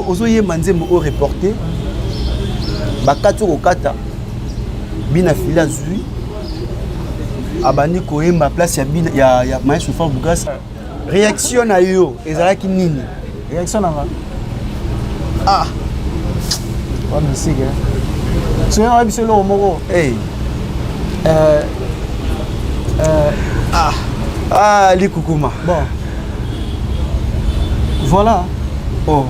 Ozoyemba nzembo oyo reporte, bakati okokata bina fili, azwi abandi koyemba place ya, bina, ya maestro Fabregas. Réaction na yo ezalaki nini? Réaction na nga, ah, wa misike soki nanga biso eloko moko. Hey. Ah. Ah, likukuma. Bon, voilà. Oh.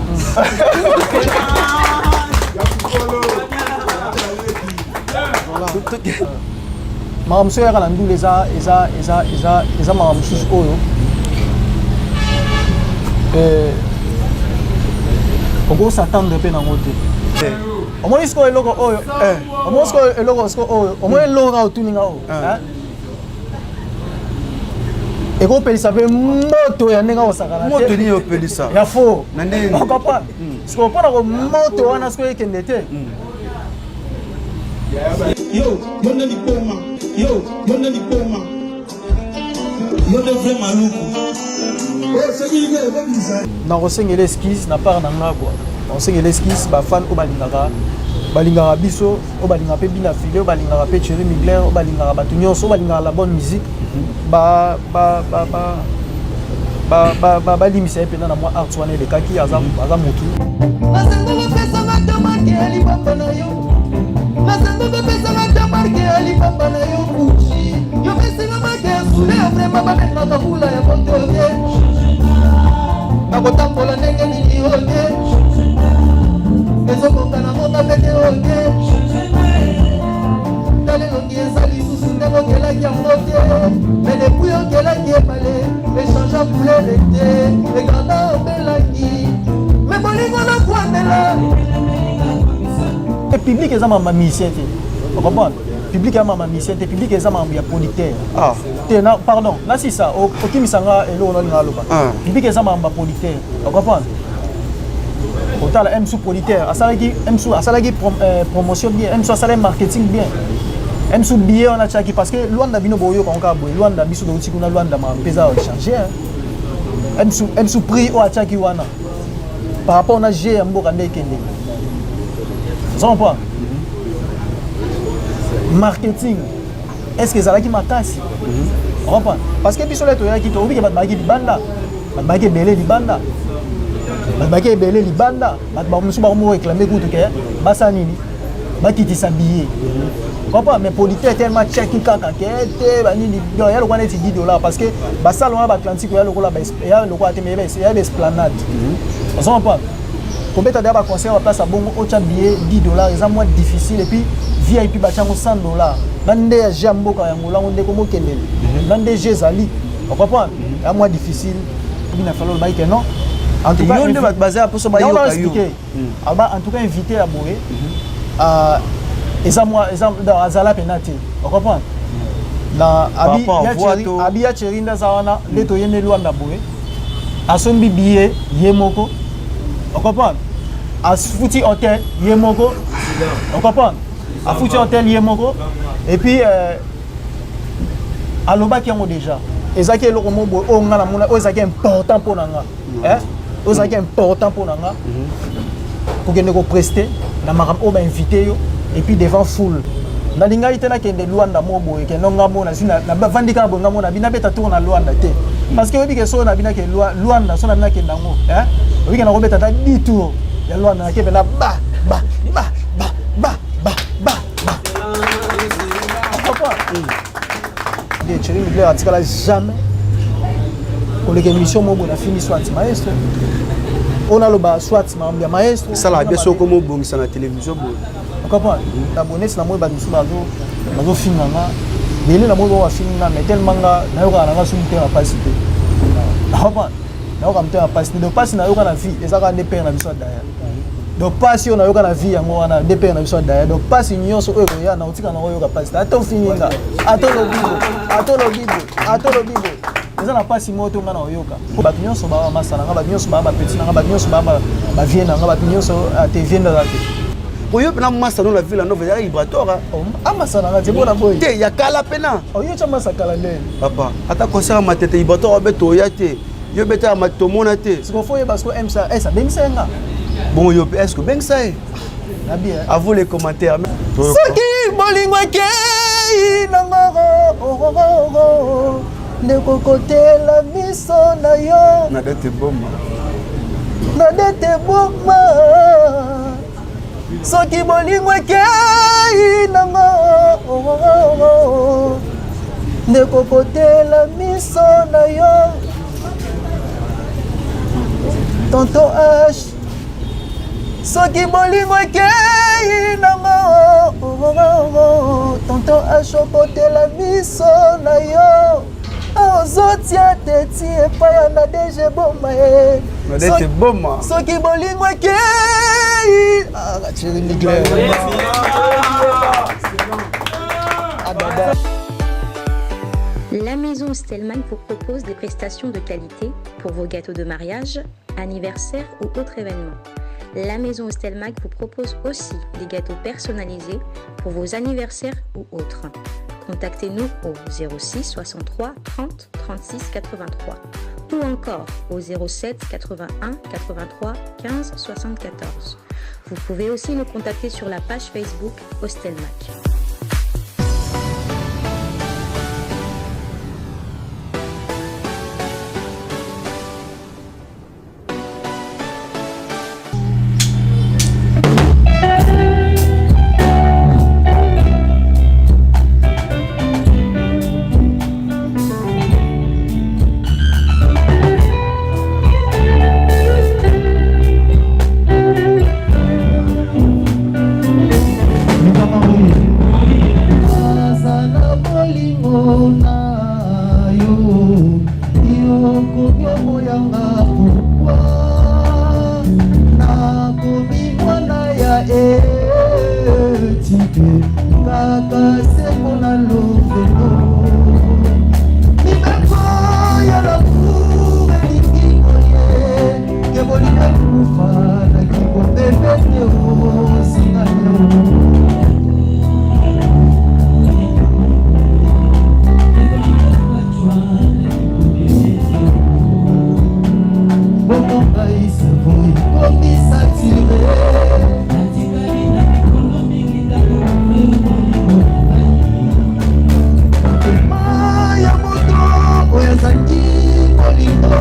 Voilà. Makambo mosusu eyaka na ndula, eza makambo mosusu oyo okos'attendre mpe nango te. Omoni sikoyo eloko oyo, omoni sikoyo eloko sikoyo oyo, omoni eloko kaka otuninga oyo ekopelisa mpe moto ya ndenge akosakana. Moto nini opelisa? Ya fo. Na ndenge? Okocomprendre sikoyo mpona ko moto wana sikoyo ekende te. Yo, yo nde liboma. Yo, yo nde liboma. Yo nde vrai maluku. Nakosengela excuse na part na nga kua, nakosengela excuse bafan oyo balingaka biso, oyo balingaka mpe Bina File, oyo balingaka mpe Thierry Mugler, oyo balingaka bato nyonso, oyo balingaka la bonne musique, balimbisa ye mpenza na mwa art wana elekaki. Aza motu. Nasengo bapesanga ta marque ya libamba na yo, nasengo bapesanga ta marque ya libamba na yo. Gucci yo pesinga marque ya sule ya vraiment babengaka bula ya moto te. Nakotambola ndenge nini oyo te? Ezokoka na monga pete oyo te. Tala elongi eza lisusu ndenge okelaki yango te, mais depuis okelaki ebale echange couleur te, ekanda obelangi me bolingo nakwandela. Public eza makambo ya musicien te, ocomprendre? Public eza makambo ya musicien te, public eza makambo ya producteur. Ah. Te na pardon, nasisa okimisanga eloko nalinga aloba. Ah. Public eza makambo ya producteur, ocomprendre? Otala msu producteur asalaki, msu asalaki promotion bien, msu asalaki marketing bien, msu billet wana atiaki, parce que Lwanda bino boyoka ngo kaka boye. Lwanda biso touti kuna, Lwanda makambo mpe eza change. Msu prix oyo atiaki wana par rapport na g ya mboka nde ekendeki, oza comprendre? Marketing, est ce que ezalaki makasi? Comprendre, parce que biso le toyaki, toyobike bato bayaki libanda, bato bayaki ebele libanda, bato bayaki ebele libanda, bato bamosusu bakomo réclame kutu ke basala nini, bakitisa billet, comprendre? Mais producteur tellement tiaki kaka ke te banini, donc ya lokola neti 10 $, parce que basala wana baatlantique ya lokola ya lokola te, mais ya baesplanade, ozo comprendre? Kobeta deya baconcert baplace ya bongo, otya billet 10 $, eza mwa difficile. Et puis VIP batyango 100 $, na nde ya jeu ya mboka yango lango ndeko mokendele na nde jeu ezali, ocomprendre? Ya mwa difficile. Bina Falo olobaki ke non, en tout cas yo nde bato baza mposo bayoka yo. Aba en tout cas invité ya boye eza mwa eza azala pena te, ocomprendre? Na abi ya Thierry, abi ya Thierry nde aza wana nde toyende Lwanda boye, asombi billet ye moko, ocomprendre? Afuti hôtel ye moko, ocomprendre? Afuti hôtel ye moko. Et puis alobaki yango déjà, ezalaki eloko moko boye oyo nga namona oyo ezalaki important mpo na nga, oyo ezalaki important mpo na nga kokende koprester na makambo oyo bainvite yo, et puis devant foule. Nalingaki te nakende Lwanda mo boye kendo nga mo nazwi navandi kaka boye, nga mo nabi nabeta tour na Lwanda te, parce que oyebi ke soki nabi nake Lwanda, so nabi nakende yango, oyebi ke nakobeta ata 10 tour ya Lwanda, nake mpena ba ba ba ba ba ba ba ba. Thierry Mugler atikala jamais koleka émission moko boye nafini soit maestro oyo naloba soit makambo ya maestro. Esalaka bien soki omobongisa na télévision boye. Ocomprendre? Na bonesi na moi bato mosusu bazofinga nga bele, na moi bao bafingi nga, mais tellement nga nayokaka na nga so motema mpasi te, ocomprendre? Nayoka motema mpasi te. Donc mpasi nayoka na vie eza kaka nde père na biso adaya. Donc mpasi oyo nayoka na vie yango wana nde père na biso adaya. Donc mpasi nyonso oyo ekoya na otika na oyoka mpasi te. Ata ofingi nga, ata olobi boye, ata olobi boye, ata olobi boye, eza na mpasi moko to nga na oyoka. Bato nyonso baa bamasa na nga, bato nyonso baa bapeti na nga, bato nyonso baa bavie na nga, bato nyonso te vie ndaza te. Po yo mpena masa no na Villa Nova ezalaki Ibrator. Amasa nanga te mpona boye. Te, ya kala mpena. Oyo tya masa kala nde. Papa, ata concert ya Matete Ibrator obe toya te. Yo beta ya Matete tomona te. Siko fo oyeba siko MSA, S abengisa ye nga. Bongo yo mpe est-ce que obengisa ye? Nabi À vous les commentaires. Soki bolingo ekei na ngoro ndeko kotela miso na yo na dete boma na dete boma soki bolingo ekei na ngoro ndeko kotela miso na yo tonton H soki bolingo ekei nango tonton H okotela miso na yo ozotia teti epai ya Nadege Boma ye. Nadege Boma. Soki bolingo ekei ah, Thierry Mugler. La maison Stelman vous propose des prestations de qualité pour vos gâteaux de mariage, anniversaire ou autres événements. La maison Stelmag vous propose aussi des gâteaux personnalisés pour vos anniversaires ou autres. Contactez-nous au 06 63 30 36 83 ou encore au 07 81 83 15 74. Vous pouvez aussi nous contacter sur la page Facebook Hostelmac. Nazala bolingo na yo, yokoki oboyanga pourquoi? Nakomi mwana ya etike kaka se mpona lofelo. Mibeko ya lamour elingi boye ke bolingo ekufa na kibobebe te osinga yo. Bongo ngai cerveau ekomi saturé. Motema ya moto oyo azangi bolingo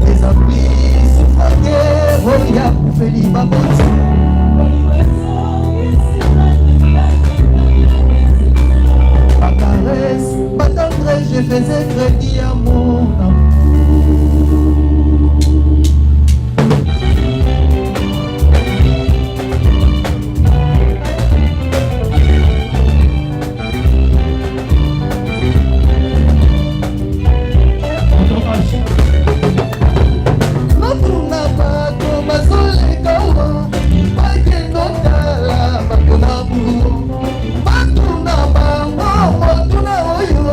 eza plus souffrant que oyo akufeli baboti. Bacaresse, batendre, je faisais crédit à mon amour. Natuna bato bazoleka wa bakende otala bato na bulu batuna bango motuna oyo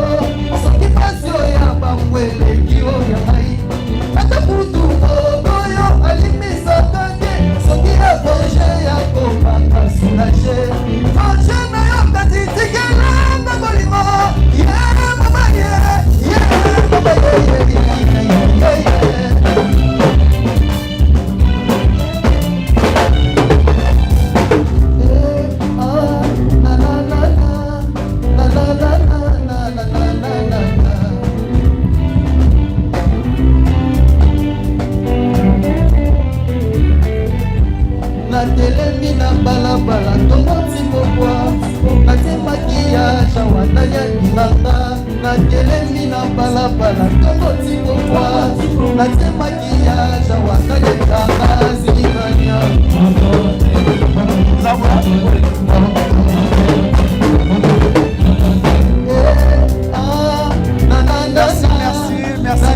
soki pasi oyo ya bango eleki oyo ya ngai ata kutu oyo alimbisaka te soki ya danger ya komaka soulage danger na yo kati tikelanga bolingo ye mama ye ye mama ye ye ye ye ye. Natelemi na balabala toboti mokwa natemaki ya jawana ya libanga. Natelemi na balabala toboti mokwa natemaki ya jawana ya libanga zilingania. Merci, merci, merci.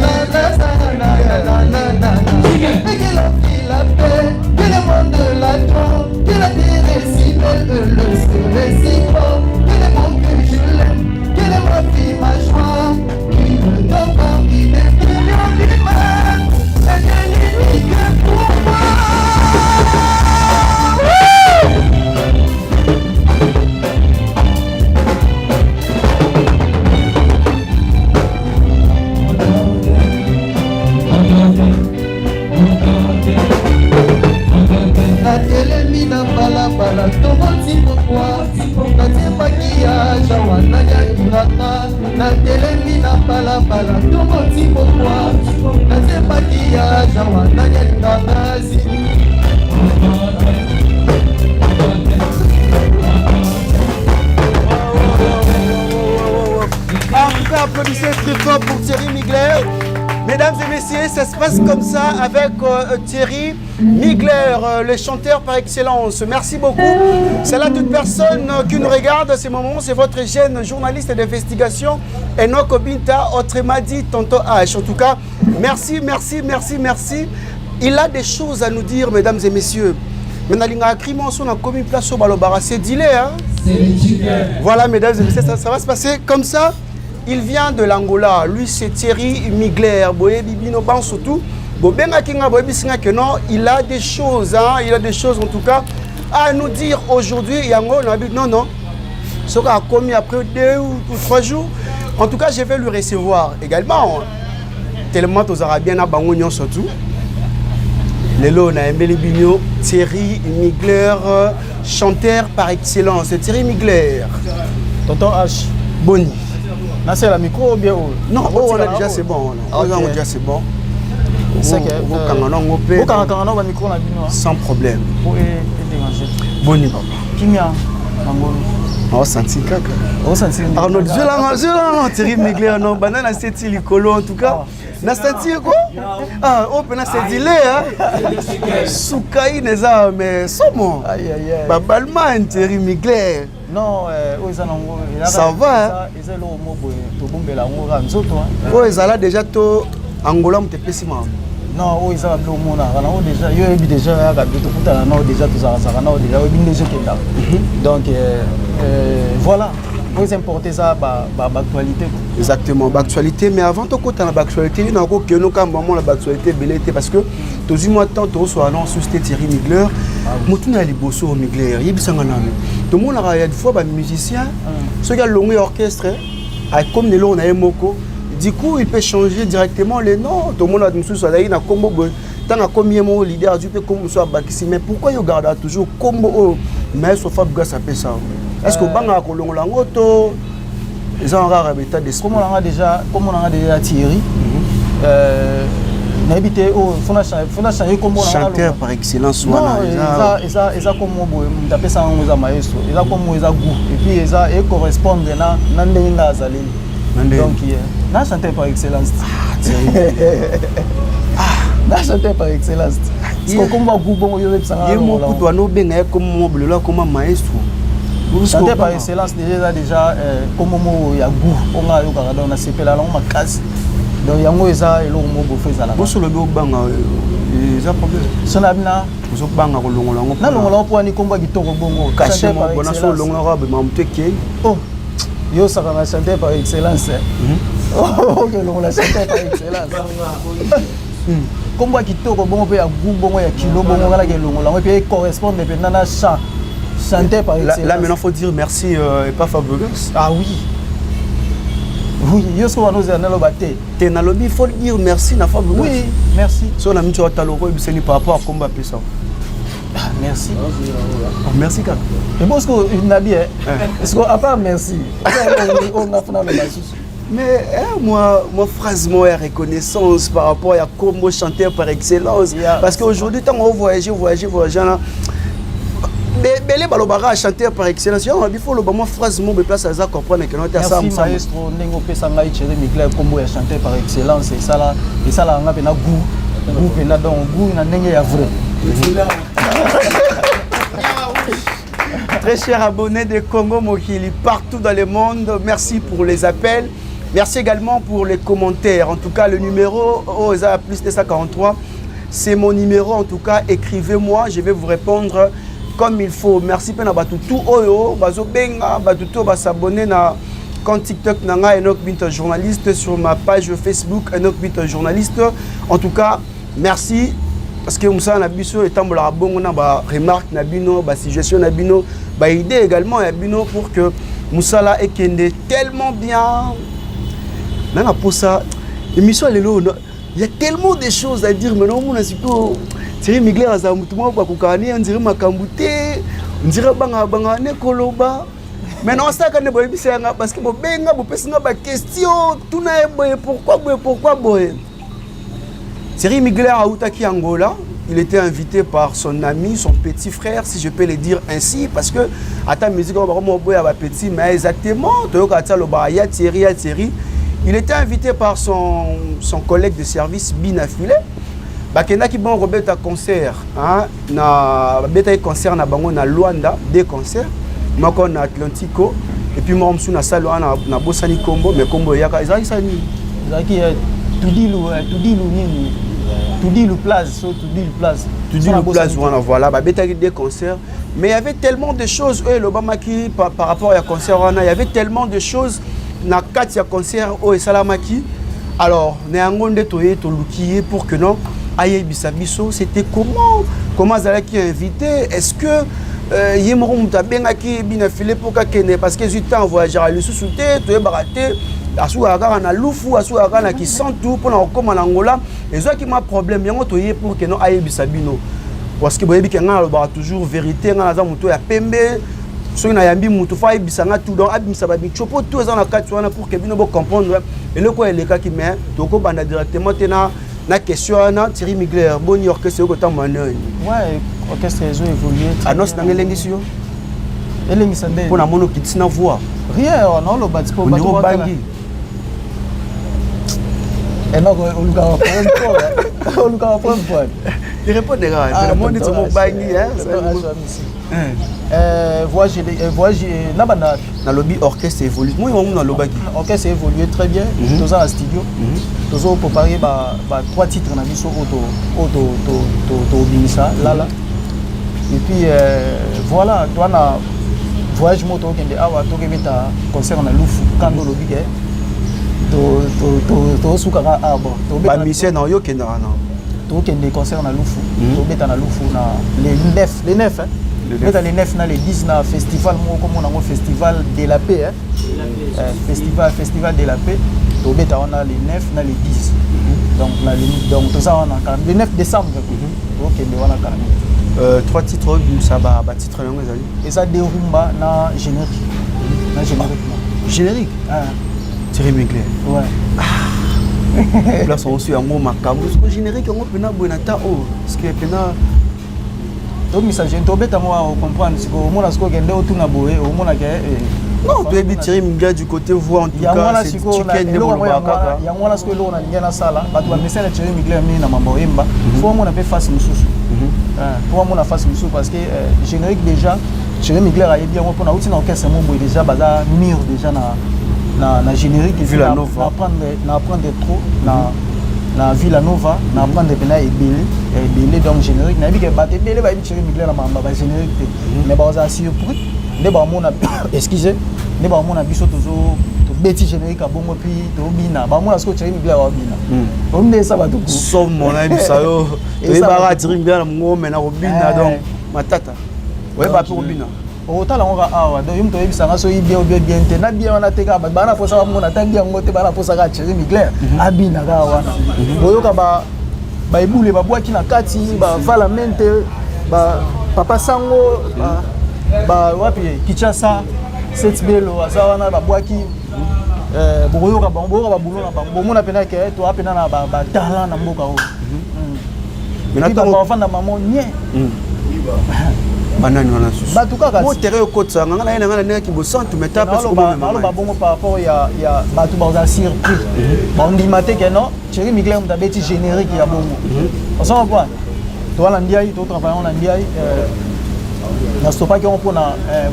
Et que la vie, la paix, que le monde l'attend, que la terre est si belle, le ciel est si grand, que le monde que je l'aime, que le ma vie, ma joie, qui me donne envie des millions d'humains, et n'est unique pour moi. balabala tongo ti pokwa natie maquillage awa nani alingaka natelemi na balabala tongo ti pokwa natie maquillage awa nani alingaka Applaudissez très fort pour Thierry Mugler. Mesdames et messieurs, ça se passe comme ça avec Thierry Mugler, le chanteur par excellence. Merci beaucoup. C'est là toute personne qui nous regarde à ce moment. C'est votre jeune journaliste d'investigation, Enoch Binta, autrement dit Tonton H. En tout cas, merci, merci, merci, merci. Il a des choses à nous dire, mesdames et messieurs. Mais nalingaka crime on a commis place au balobara, c'est dilé, hein? Voilà, mesdames et messieurs, ça va se passer comme ça. Il vient de l'Angola. Lui, c'est Thierry Mugler. Boyebi bino ban surtout. Bobenga kinga boyebi singa que non, il a des choses, hein, il a des choses en tout cas à nous dire aujourd'hui. Yango, on a dit non, non. Ce qu'a commis après 2 ou 3 jours. En tout cas, je vais lui recevoir également. Tellement aux Arabiens, na bango surtout. Lelo na Mbeli Bino, Thierry Mugler, chanteur par excellence. Thierry Mugler. Tonton H. Boni. Nasala micro ou bien oyo? Non, oh, on a déjà, c'est bon. On a déjà, c'est bon. Okanga nango mpe. Okangakanga nango bamicro na bino. Sans problème. Po edéranger. Boni papa? Kimia, mangolo. Osenti kaka. Osenti. Arnaud, zwelanga, zwelanga Thierry Mugler, non, banda na seti likolo, en tout cas na senti ko, ah, oyo mpena sedile sukaine eza, mais somo babalman Thierry Mugler. Non, oyo eza nango. Ça va. Eza eloko mo boye tobombela yango kaka nzoto. Oyo ezala déjà to Angola, moto epesi makambo. Non, oyo eza babiloko omonaka nango déjà, yo oyebi déjà, yaka bi tokutana nao déjà, tozalazaka nao déjà, oyebi nde ezokendaka. Donc voilà, oyo eza importe, eza baactualité. Exactement, baactualité. Mais avant tokota na baactualité, nini nakokende okamba mona baactualité ebele te, parce que tozwi mwa temps tozoswala na susu te. Thierry Mugler, motuna ya liboso, Mugler, yebisanga nanu, tomonaka ya fois bamusicien soki alongwi ya orchestre, akomi na eloko na ye moko, du coup il peut changer directement le nom. Tomona bato mosusu azalaki na kombo boye, ntango akomi ye moko leader, azwi mpe kombo mosusu abakisi. Mais pourquoi yo garda toujours kombo oyo maestro Fabregas apesa? Est ce que obangaka kolongola yango to eza kaka état d'esprit? Kombo nanga déjà, kombo nanga déjà Thierry. Nayebi te oyo fona change kombo. Chanteur par excellence wana. Eza eza kombo boye moto apesa yango, eza maestro, eza kombo, eza goût, et puis eza ecorrespondre na ndenge nga azaleli. Donc na chanteur par excellence, na chanteur par excellence, parce que kombo goût bongo yo oyebisanga. Ye moko kutu wana obenga ye kombo mo lelo akoma maestro. Chanteur par excellence déjà eza déjà kombo moko ya goût oyo nga ayokaka, donc nasepela yango makasi. Donc yango eza eloko moko bofo ezalaka. Boso olobi obanga, eza problème? So na bina. Ozobanga kolongola yango? Nalongola yango mpo wani kombo ya kitoko bongo. Cachet bona so olongolaka bema moto ekei. Oh, yo osaka na chanteur par excellence, oke longola chanteur par excellence, kombo ya kitoko bongo mpe ya goût bongo ya kilo bongo, kalaka elongola yango mpe ecorrespondre mpenza na chant chanteur par excellence. Là maintenant, faut dire merci et pas Fabregas. Ah oui, yo soki wana ozela naloba te. Te, nalobi faut dire merci na Fabregas. Oui, merci. So na miti otala okoyebiseli par rapport à kombo apesa. Ah, merci. Oh, merci kaka. Et bon, ce que nabi, est-ce que à part merci, on a fait la susu? Mais eh, moi, phrase, moi, reconnaissance par rapport à kombo chanteur par excellence. Parce qu'aujourd'hui, tant qu'on voyage, voyager, voyager, là, bele balobaka chanteur par excellence, yango il faut loba mwa phrase mo place aza comprendre que note. Merci maestro, ndenge opesa ngai Thierry Mugler kombo ya chanteur par excellence, esala esalaka nga mpena goût, goût mpena, donc goût na ndenge ya vrai. Très chers abonnés de Congo Mokili partout dans le monde, merci pour les appels. Merci également pour les commentaires. En tout cas, le numéro OSA plus 243, c'est mon numéro. En tout cas, écrivez-moi, je vais vous répondre comme il faut. Merci mpe na bato tout oyo bazobenga, bato tout basabonner na compte TikTok na nga Enoch Binta journaliste, sur ma page Facebook Enoch Binta journaliste. En tout cas, merci, parce que mosala na biso etambolaka bongo na baremarque na bino, basuggestion na bino, baidée également ya bino, pour que mosala ekende tellement bien. Nanga posa émission ya lelo, il y a tellement de choses à dire. Maintenant omona sikoyo Thierry Mugler azala motu moko bakokaka ne andire makambo te. Ndire banga banga ne koloba. Mais non, ça quand boyebisa yanga parce que bobenga bopesi nga ba question tuna ye boye pourquoi boye pourquoi boye. Thierry Mugler autaki Angola, il était invité par son ami, son petit frère, si je peux le dire ainsi, parce que ata musique on va boya ba petit, mais exactement, toyoka ata loba ya Thierry ya Thierry, il était invité par son collègue de service Bina Filet. Bakendaki bon kobeta concert, hein, na babetaki concert na bango na Luanda, deux concerts, moko na Atlantico et puis moko mosusu na salle wana nabosani kombo, mais kombo eyaka ezalaki sala nini? Ezalaki Tudilu nini, Tudilu Place, so Tudilu Place. Tudilu Place wana, voilà, babetaki deux concerts, mais il y avait tellement de choses oyo elobamaki par rapport ya concert wana. Il y avait tellement de choses na kati ya concert oyo esalamaki. Alors na yango nde toye toluki ye pour que non ayebisa biso c'était comment, comment azalaki invité, est-ce que ye moko moto abengaki Bina File mpo kakende, parce que ezwi temps voyagera lisusu te, toyebaka te, asukaka kaka na Lufu, asukaka kaka na Kisantu mpona kokóma na Angola, ezwaki mwa problème. Yango toye pour que non ayebisa bino, parce que boyebi ke ngai nalobaka toujours vérité. Ngai naza moto ya pembe, soki nayambi motu fo ayebisa nga tout, donc abimisa bamitio mpo tout eza na kati wana pour que bino bocomprendre eloko oyo elekaki. Mais tokobanda directement te na question wana. Thierry Mugler, boni orchestre oyo kotambola nini? Ouais, orchestre ezo évoluer. Annonce nanga elengisi yo? Elengisa nde? Mpo namoni okitisi na voix. Rien, naoloba ti po ondiri obangi. Enoko olukaka problème po olukaka problème po Répondre kaka, namoni neti mobangi. Voyage, voyage na banda wapi? Nalobi orchestre évolue, moi wangu nalobaki. Orchestre évolue très bien. Toza na studio, tozo préparer ba trois titres na biso oyo tobimisa lala. Et puis voilà, toa na voyage moko, tokende awa, tokebeta concert na Lufu. Kando olobi ke tozosukaka awa, bon. Bamusicien na oyo okendaka na Tokende concert na Lufu, tobeta na Lufu na le 9, le 9 hein? Beta le 9 na le 10 na festival moko komona yango Festival de la Paix, hein? Festival de la Paix, tobeta wana le 9 na le 10. Donc na donc toza wana le 9 décembre, tokende wana kala. Trois titres oyo bimisa, batitre yango ezali? Eza de rumba na générique, na générique. Générique? Ah. Thierry Mugler. Ouais. Place osu yango makambo soko générique yango mpena boye na ta oyo, parce que mpena Tobimisa jeune, tobeta ngo awa, ocomprendre sikoyo, omona sikoyo okende otuna boye, omona ke Non, toyebi Thierry Mugler du côté voix, en tout cas c'est chicken nde bolobaka kaka. Yango wana sikoyo eloko nalingi nasala, bato bamesana Thierry Mugler mingi na mambo oyemba, fo omona mpe face mosusu, fo omona face mosusu, parce que générique déjà Thierry Mugler ayebi yango mpona auti na orchestre mo boye, déjà baza mûr déjà na générique. Villa Nova. Na apprendre trop na Villa Nova, na apprendre mpena ebele ebele. Donc générique nayebi ke bato ebele bayebi Thierry Mugler na makambo ba générique te, mais bazala surpris nde bamona, excuse, nde bamona biso tozo tobeti générique abongo, puis tobina, bamona sikoyo Thierry Mugler babina omi nde esa bato. Somo, nayebisa yo, toyebaka Thierry Mugler na mongo me na kobina, donc matata oyeba mpe kobina. Okotala yango kaka awa, donc yo moto oyebisanga soki bien ou bien bien te na bien wana te. Kaka bato baa na mposa bamona ata bien yango te, baa na mposa kaka Thierry Mugler abina kaka wana. Boyoka baebule babwaki na kati, bavala mente, papa sango wapi Kinshasa Set Belo aza wana, babwaki, bokoyoka bango, boyoka babulo na bango, bomona mpena ke toa mpena na batalent na mboka oyo. Bafanda mamo nye. Banani wana susu? Bato kaka. Mo terrain okotisanga nga na ye na nga na ndenge kibosantu, mais ta Naloba bongo par rapport ya bato bazala surpris, bandima te ke non, Thierry Mugler moto abeti générique ya bongo. Ozo comprendre, toza na ndiai, totravaille yango na ndiai. Nastopaki yango mpona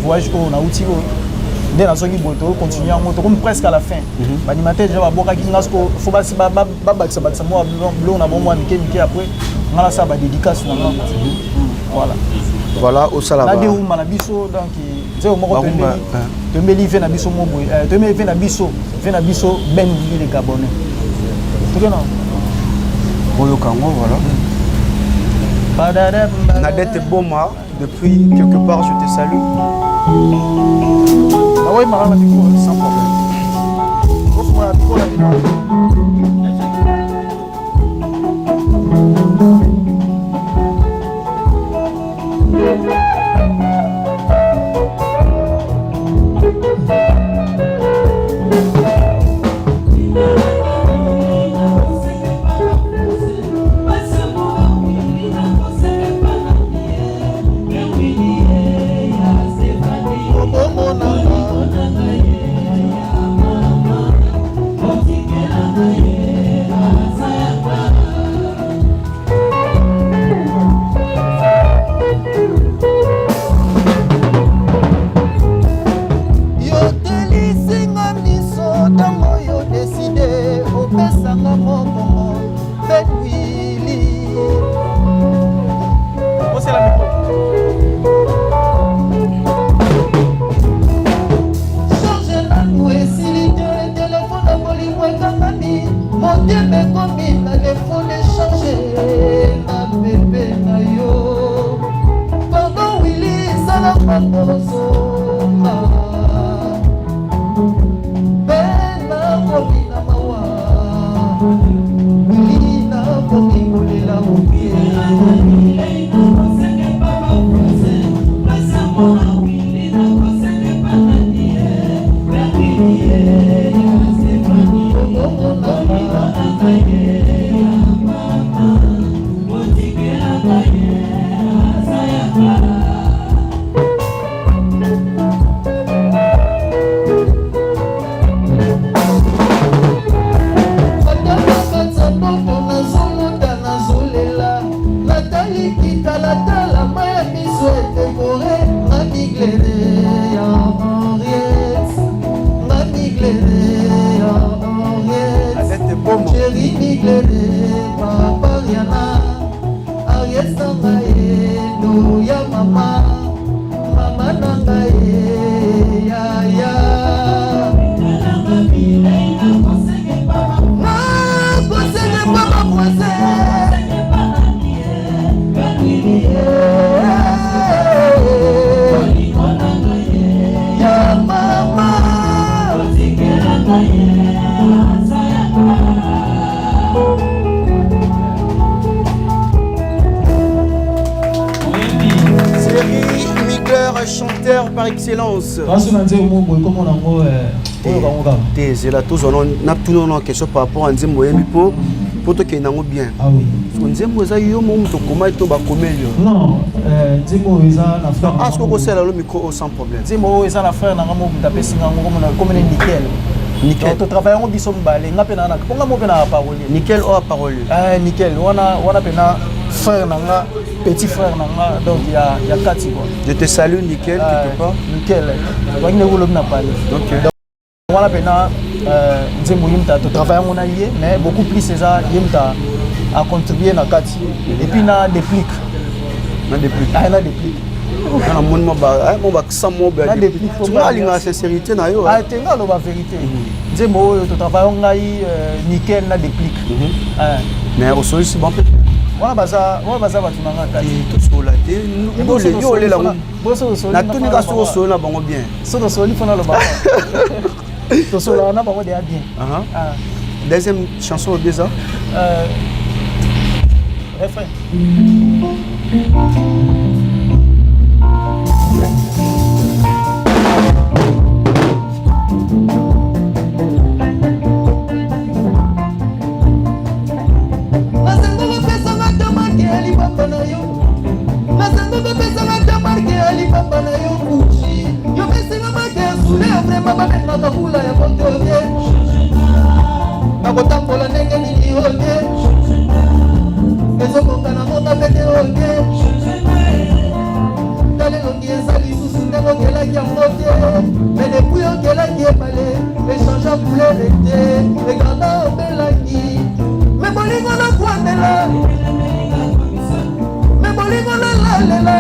voyage oyo nauti oyo nde nazongi boye, tocontinue yango, tokomi presque à la fin. Baanimateur déjà babwakaki nga, siko fo babakisa bakisa mwa biloko na bango mwa mike mike, après nga nasala badédicace na nga, voilà. Voilà, osala na derumba na biso, donc nzebo moko toyembeli ve na biso mo boye, toyembeli ve na biso, ve na biso Ben Dili le Gabonais, toke na Oyoka yango, voilà. Nadette Boma, depuis quelque part, je te salue. Naoyembaka na micro. Sans problème. Ofungola micro na bino. Nakozonga mpe nakomi na mawa, wili nakomi kolela moke. Talatala mai ya miso edekore nga miglere ya Henriette, nga miglere ya Henriette, Jerry miglere, papa Riana, Ariès na ngai endo ya mama, mama na ngai yaya. Nakosenge papa voisin. Ya mama. Thierry Migler, chanteur par excellence. Kasi na nzembo moko boye komona yango oyo bango kaka. Te, zela, tozwa natuna na question par rapport à nzembo oyembi mpo tokende yango bien. Ah oui. So nzembo eza yo mo moto okomai to bakomeli yo? Non, nzembo oyo eza na frère. Ah, soki okosala lo micro oyo sans problème. Nzembo oyo eza na frère na nga moko moto apesi nga yango, komona komona nickel. Nickel. Donc totravaille yango biso mibale, nga mpe na mpo nga mo mpe na parolier. Nickel oyo aparolier. Nickel wana wana mpe na frère na nga, petit frère na nga, donc ya kati quoi. Je te salue, nickel, quelque part. Nickel waki ndenge olobi na pale. Ok. Wana mpena nzembo ye moto totravaille yango na ye, mais beaucoup plus eza ye moto acontribue na kati et puis na déplique. Na déplique. Ah, na déplique. Namoni mwa baksa mo. Na déplique. Nga alingaka sincérité na yo. Ah, te, nga aloba vérité. Nzembo oyo totravaille yango ngai, nickel na déplique. Mais osolisi bon mpe. Wana baza bato na nga kati. Tosola te, yo olela. Natuni ka soki osoli na bango bien. So tosoli, fona loba tosolaka na bango deya bien. Ah. Deuxième chanson obi eza? Refrain. Nasengo bapesanga ta marke ya libamba na yo, nasengo bapesanga ta marke ya libamba na yo. Kuchi yo pesinga marke ya sule ya vraiment babengaka kula ya moto te. Nakotambola ndenge nini oyo te? Ezokonga na monga pete oyo te. Tala elongi eza lisusu ndenge okelaki yango te, mais depuis okelaki ebale echange couleur te, ekanda obelaki. Me bolingo nakwandela, me bolingo nalalela,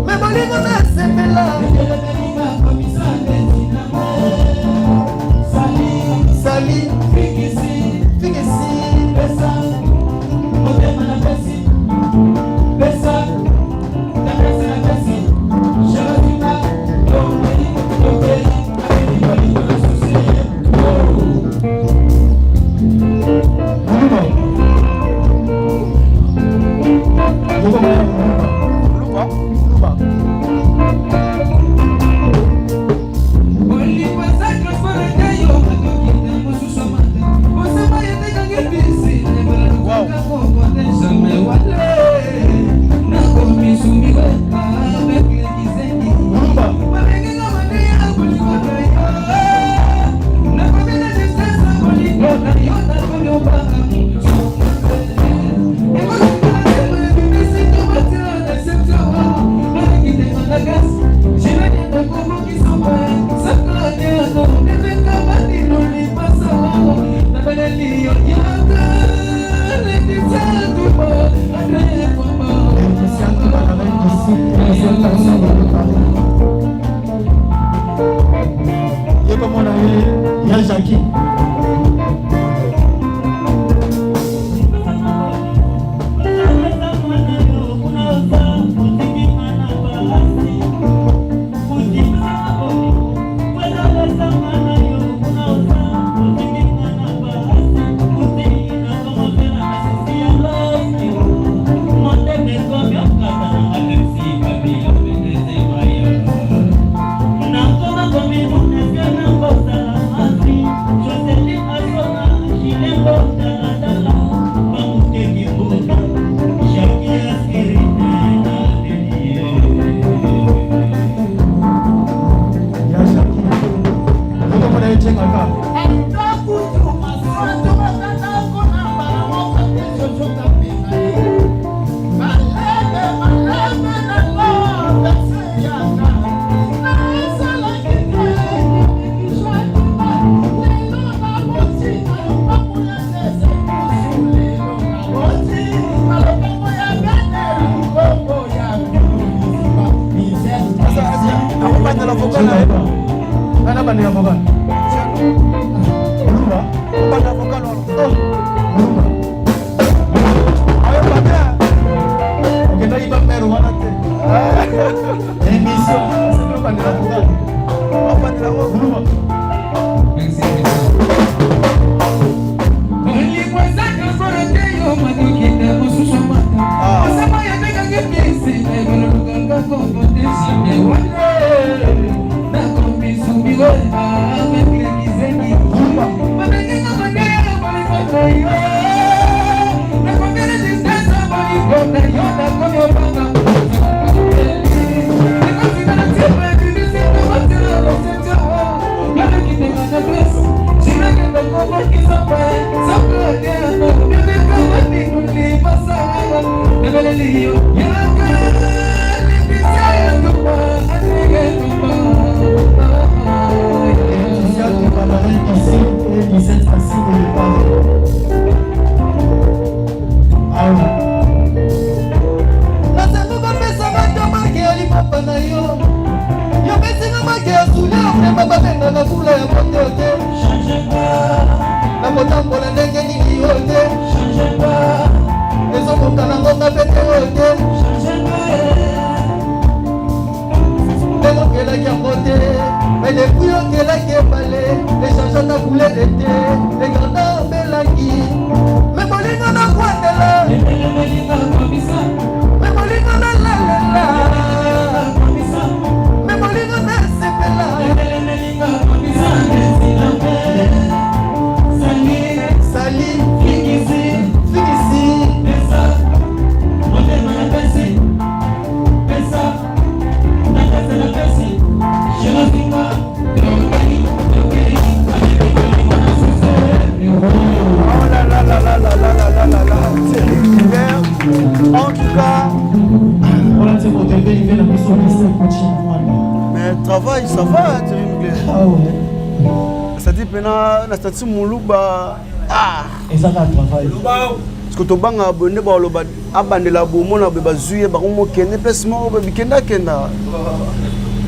me bolingo nasepela. Sali fikisi. Motema napesi, pesa napesi, napesi sharatina topeli topeli akeli bolingo na susi. Muluba. Muluba. Muluba. Bolingo eza transport te, yo akokende mosusu amata osema yetekangi bisi. Jamais wale nakomi avec les kizengi. Muluba. Babenginga mabe ya bolingo na yo, nakobela tristesse bolingo na yo, nakomi obanga. Ebimisi tobatia deception, nakitema na gas. Christian Kibanabel d'ici, deuxième personne de préparer. Ye komona ye ya Jackie. Tondimaka. Akobandela vocal na ye. Ana bandela vocal. Lumba. Obanda vocal wana. Oh, Lumba. Ayoba bien. Okendaki ba mère wana te. Émission, c'est bandela vocal. Obandela ngo. Lumba. Merci, merci. Bolingo eza transport te yo matokende mosusu amata osama yabengaki bisi ekololukanga kombo te sime wana nakomisumbiwe amekilekizengi babenginga mandela bolingo na yo nakomi resistance bolingo na yo nakomi obanga Laetitia Tubalari ici et Lisette Assis de Paris. Ah oui. Nasengo bapesanga ta marke ya lipapa na yo. Yopesinga marke ya souleur, vraimen babengaka kula ya moto te. Nakotambola ndenge nini yo te, ezokoka na ngonga mpe te oyo te. Ndenge okelaki yango te, mais depuis okelaki ebale, echange ata couleur te, egranda obelaki me bolingo nakwandela, me bolingo nalalela, me bolingo nasepela. Sali fikisi. Oh là là là là là là là là là là. Thierry Mugler. En tout cas, Voilà, c'est pour te vérifier la mission de Kuchi Mwanda. Mais travail, ça va, Thierry Mugler. Ah ouais. Ça dit maintenant, na statut Muluba. Ah, Eza kaka travail. Parce que tobanga boye nde baloba abandela bomona boye bazwi ye bakomokende place moko boye bikendakenda.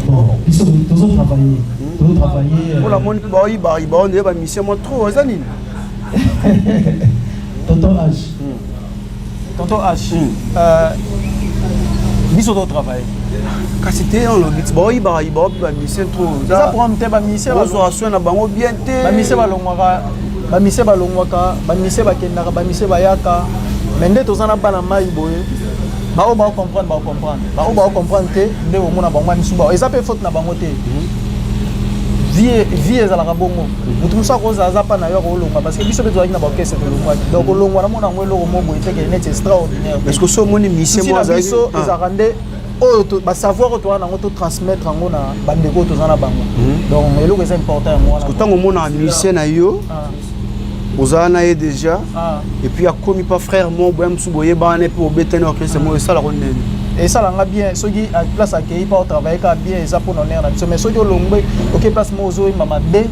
Bon, biso tozo travailler. Tozo travailler. Mpona moni mpe baoyibayiba oyo nde bamission mwa trop eza nini? Tonton H. Tonton H. Biso to travailler. Kasi te, olobi ti baoyibaka yiba oyo mpe bamission trop. Eza problème te, bamusicien ozwaka soin na bango bien te. Bamusicien balongwaka, bamusicien balongwaka, bamusicien bakendaka, bamusicien bayaka, mais nde toza na bana mai boye, baoyo baocomprendre, baocomprendre, baoyo baocomprendre te nde omona bango misu bao. Eza mpe faute na bango te. Vie ezalaka bongo. Motu mosusu akozala aza mpa na yo, akolongwa, parce que biso mpe tozalaki na baorchestre, tolongwaki. Donc olongwa, namona yango eloko moko boye teke neti extraordinaire. Parce que so omoni mission souci moko na azalaki biso ezalaka nde oyo basavoir oyo toza nango, totransmettre yango na bandeko oyo toza na bango. Donc eloko eza important yango wana. Ntango omonaka musicien na yo, ozala na ye déjà, et puis akomi pa frère moko boya mosusu, boyebana mpe obetani orchestre moko, esalaka ndeni? Esalanga bien soki place akei mpa otravaille kaka bien, eza mpona honneur na biso. Mais soki olongwe, oke place moko, ozoyemba mabe,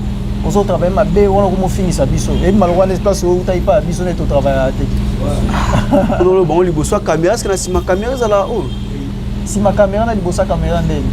ozotravaille mabe, wana okomofingisa biso, eyebima lokwa nde place oyo outaki mpa ya biso nde totravaillaka te. Mpona bango liboso ya caméra, est-ce na nsima caméra ezala oyo? Nsima caméra na liboso ya caméra ndeni?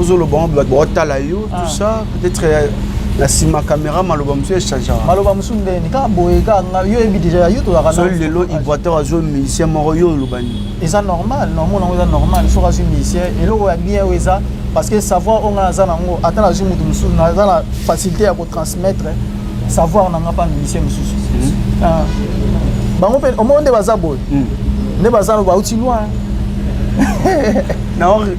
Ozoloba bango bato baotala yo, tout ça, peut-être na nsima caméra maloba mosusu echangeaka. Maloba mosusu ndeni? Kaka boye, kaka nga yo oyebi déjà, yo tozalaka So lelo Ibrator azwi musicien moko, yo oloba nini? Eza normal, normal yango eza normal. Soki azwi musicien, eloko ya bien oyo eza parce que savoir oyo nga naza nango, ata nazwi motu mosusu, naza na facilité ya kotransmettre savoir na nga mpa musicien mosusu. Ah. Bango mpe omoni nde baza boye, nde baza bauti loin.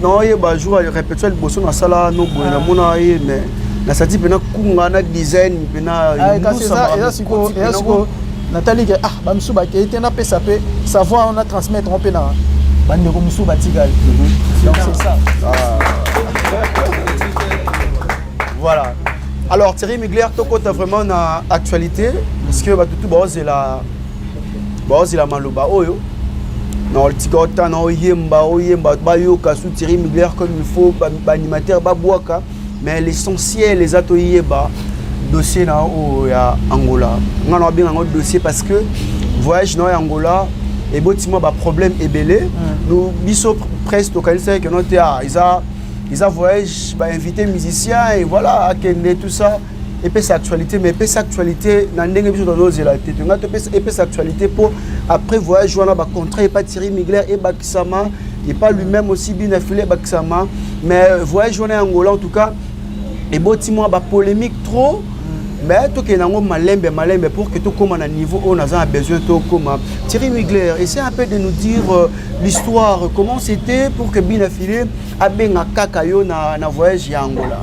Naoyeba jour ya répétition liboso nasala no boye, namona ye, mais nasati mpena kunga na design mpena. Ah, kasi eza sikoyo, eza sikoyo natali ke ah, bamisusu bakei te, napesa mpe savoir na transmettre ngo mpe na bandeko mosusu batikali. Donc c'est ça. Voilà. Alors Alors Thierry Mugler, tokota vraiment na actualité parce que bato tu baozela baozela maloba oyo na otika otana oyemba oyemba bayoka su Thierry Mugler comme il faut, baanimateur babwaka, mais l'essentiel eza toyeba dossier na oyo ya Angola. Nga na babenga yango dossier parce que voyage na oyo ya Angola eboti mwa baproblème ebele. Nous biso presque tokanisaki keno te, ah, eza voyage, bainvité musicien et voilà, akende, tout ça, epesa actualité. Mais epesa actualité na ndenge biso tozozela te. Tonga topesa epesa actualité mpo après voyage wana, bacontrat epa Thierry Mugler ebakisama, epa lui-même aussi Bina File ebakisama. Mais voyage wana ya Angola, en tout cas, eboti mwa bapolémique trop. Mais tokende yango malembe malembe pour que tokóma na niveau oyo naza na besoin tokóma. Thierry Mugler, essaie un peu de nous dire l'histoire, comment c'était pour que Bina File abenga kaka yo na voyage ya Angola.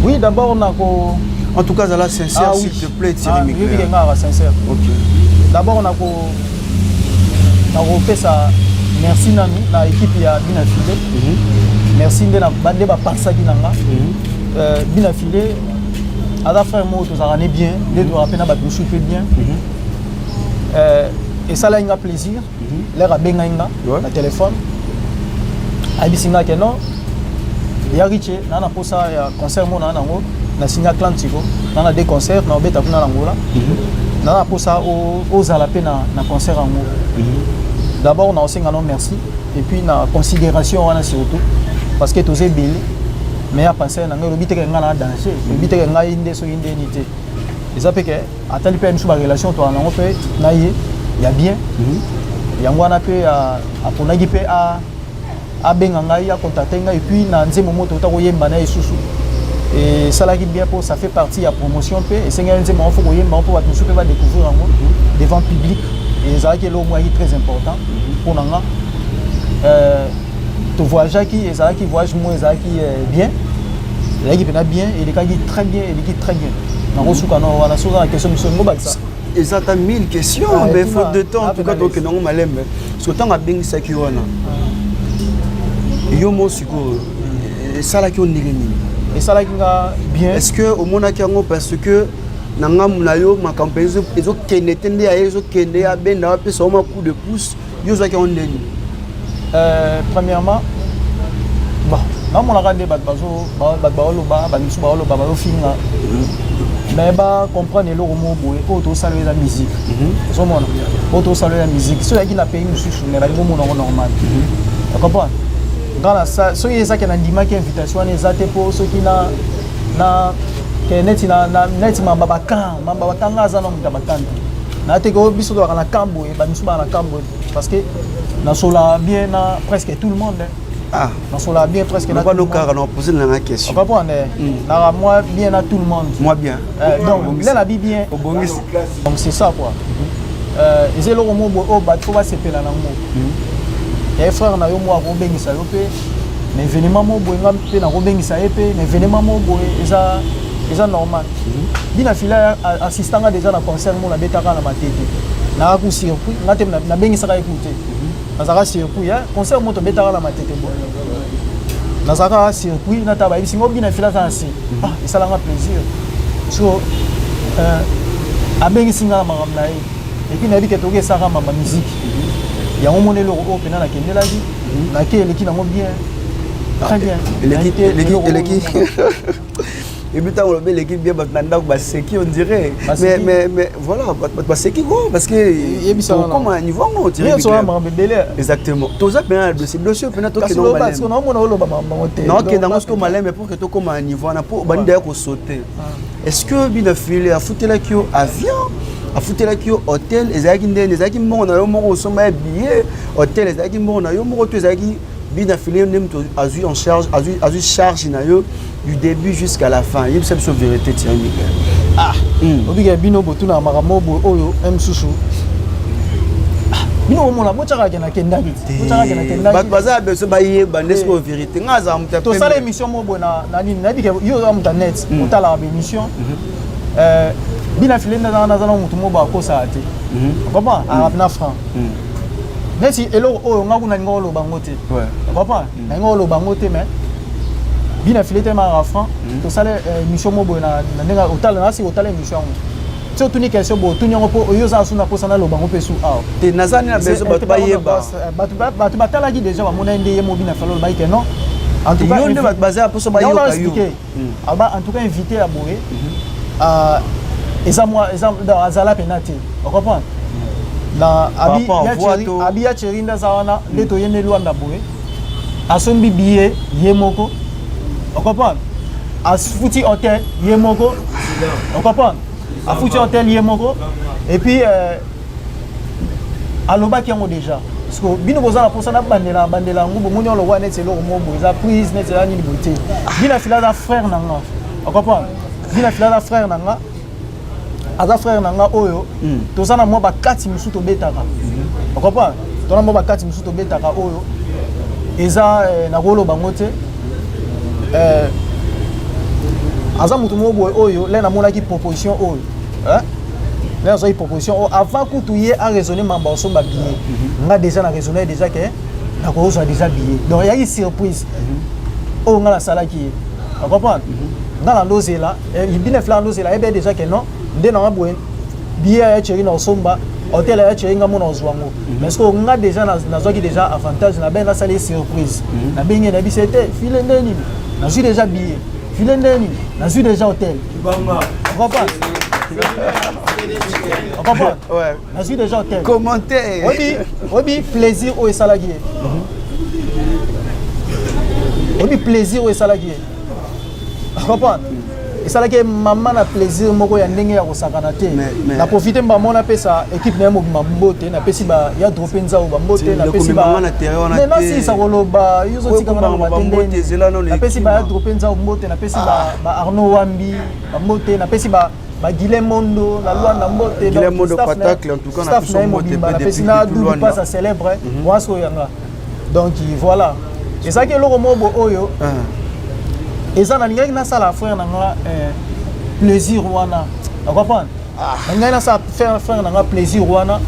Oui, d'abord nako En tout cas, zala sincère, Ah, s'il oui. te plaît, Thierry Ah, Mugler. oui, nga sincère. D'abord nakopesa merci nanu na équipe ya Bina File. Merci nde nde bapasaki na nga. Bina File aza frère moko tozalaka ne bien, nde tozalaka mpe na bato mosusu mpe bien. Esalaki nga plaisir lere abengai nga na téléphone, ayebisi nga ke non, ya Riche, naa na posa ya concert mo naa nango na signe Atlantico, naa na deux concert na obeta kuna na Angola, naa na posa ozala mpe na concert yango. D'abord na osenga no merci et puis na considération wana, surtout parce que toza ebele, mais ya pense na ngai, elobi teke ngai na danger, elobi teke ngai nde soki ndeni te. Eza mpe ke atali mpe miso barelation toala nango mpe na ye ya bien. Yango wana mpe aponaki mpe abenga ngai, acontacte ngai. Et puis na nzembo moko tota koyemba na ye lisusu, esalaki bien mpo ça fait partie ya promotion mpe esengeli nzembo yango, fo koyemba yango mpo bato mosusu mpe badécouvrir yango devant public. Ezalaki eloko moko yaki très important mpo na nga. Tovoyageaki, ezalaki voyage moko ezalaki bien, ezalaki mpena bien, elekaki très bien, eleki très bien. Nakosuka no wana. Soki oza na question mosusu, ngo bakisa. Eza ata 1000 questions, Ah, mais etuna, faute de temps. En tout cas, ah, tokende yango malembe parce que ntango abengisaki wana yo mo sikoyo, esalaki yo ndenge nini? Esalaki nga bien. Est ce que omonaki yango parce que na ngambu na yo makambo mpe ezokende te, nde aye ezokende, abenda, apesa yo mwa coup de pouce, yo ozwaki yango ndeni? Premièrement, bon, namonaka nde bato bato baoloba, bato mosusu baoloba, bazofinga, mais bacomprendre eloko moko boye: oyo tosala oyo eza musique. Ozomona, oyo tosala oyo eza musique. Soki ezalaki na pays mosusu, mais balingi omona yango normal, ocomprendre nga na soki ezaki nandimaki invitation wana, eza te mpo soki na ke neti na neti mamba bakan mamba bakan. Nga aza na moto ya bakan te. Na te ke oyo biso tozalaka na camp boye, bamisu baka na camp boye, parce que nasolaka bien na presque tout le monde, hein. Ah. Nasolaka bien presque na loba tout le monde. Kaka na opose nanga question. Comprendre, naka moi bien na tout le monde. Moi bien. Donc là nabi bien. Obongisi. Donc c'est ça quoi. Eza eloko moko boye oyo bato fo basepela nango. Ya frère na yo moko akobengisa yo mpe na événement moko boye, nga mpe nakobengisa ye mpe na événement moko boye, eza normal. Bina Fila assistanga déjà na concert moko nabetaka na Matete. Naka ku surpris nga te, nabengisaka ye ku te, nazalaka surpris concert moko tobetaka na Matete boye, nazalaka surpris nata bayebisi nga Bina Fila aza na se. Ah, esalanga plaisir. So abengisi nga na makambo na ye et puis nayebi ke toki esalaka mamba musique yango. Mona eloko oyo mpena nakendelaki, nake, eleki nango bien, très bien. Eleki. Nayebi te Eleki. eloko Eleki. oyo. Ebi ntango olobi eleki bien, bato na ndako baseki, on dirait. Mais Baseki. mais voilà, bato baseki ko parce que Yebisa wana. tokóma na niveau yango, Thierry Nyonso wana Mugler. makambo ebele. Exactement, toza mpena na dossier, dossier mpena Kasi tokende loba malembe. siko naomona oloba makambo yango te. Naokende yango sikoyo malembe pour que tokóma na niveau wana mpo bandi daya kosaute. Est ce que Bina File afutelaki yo avion, afutelaki yo hôtel? Ezalaki ndeni? Ezalaki mbongo na yo moko osomba ya billet, hôtel ezalaki mbongo na yo moko, to ezalaki Bina File nde moto azwi en charge, azwi charge na yo du début jusqu'à la fin? Yebisa biso vérité, Thierry Mugler. Ah, obika bino botunaka makambo boye oyo mosusu bino bomona botyaka ke nakendaki te, botyaka ke nakendaki. Bato baza ya beso bayeba nde sikoyo vérité. Nga azala moto ya Tosala pembe. émission moko boye na nini, nayebi ke yo oza moto ya net, otalaka baémission. Bina File nde naza na motu moko boye akosaka te, comprend arabe na franc. Neti eloko oyo nga kuna nalinga oloba yango te, comprend, nalinga oloba yango te, mais Bina File telema franc, tosala émission mo boye na ndenge otala, nasi otala émission yango ti otuni question boye, otuni yango mpo oyo oza su na mposa naloba yango mpe su awa. Te, naza nini na besoin bato bayeba. Bato batalaki déjà, bamona nde ye mo Bina File olobaki ke non, en tout cas yo nde bato baza mposo bayoka yo. Aba en tout cas invité ya boye eza mwa eza azala mpena te, ocomprendre? Na abi ya Cheri nde aza wana nde toyende Lwanda boye, asombi billet ye moko, ocomprendre? Afuti hôtel ye moko, ocomprendre? Afuti hôtel ye moko et puis alobaki yango déjà, parce que bino boza na mposa nabandela bandela yango, bomoni olokwa neti eloko moko boye eza prise neti eza nini boye te. Bina Fila aza frère na nga, ocomprendre? Bina Fila aza frère na nga, aza frère na nga oyo toza na mwa bakati mosusu tobetaka, ocomprendre? Toza na mwa bakati mosusu tobetaka oyo eza nakoloba yango te. Aza motu moko boye oyo le namonaki proposition oyo, le nazwaki proposition oyo avant kutu ye araisonne mambo osomba billet. Nga déjà na raisonne déjà ke nakozwa déjà billet, donc eyaki surprise oyo nga nasalaki ye, ocomprendre? Nga na ndozela Bina Fila, ndozela yebe déjà ke non, nde nanga boye, billet ya Cheri na osomba, hôtel ya Cheri nga mona ozwa yango. Mais ce que nga déjà nazwaki déjà avantage na ben, nasali surprise, nabengi, nayebisi ete File nde nini, nazwi déjà billet, File nde nini, nazwi déjà hôtel, ocomprendre? Ocomprendre? Nazwi déjà hôtel. Commentaire. Oyebi plaisir oyo esalaki ye? Oyebi plaisir oyo esalaki ye? Comprendre, esalaki mama na plaisir moko ya ndenge ya kosakana te. Na profite mbamo napesa équipe na ye mobima mbote, napesi ya drope nzao bambote, napesi nasilisa koloba, yo ozotikanga naloba te ndeni. Napesi ba ya drope nzao mbote, napesi ba Arnaud Wambi bambote, napesi ba Guilem Mondo na Lwanda mbote, staff na ye mobimba, napesi na Dudu Pasa célèbre mwasi oyo yanga. Donc voilà, ezalaki eloko moko boye oyo eza nalingaki nasala frère na nga plaisir wana, ocomprendre? Nalingaki nasala frère na nga plaisir wana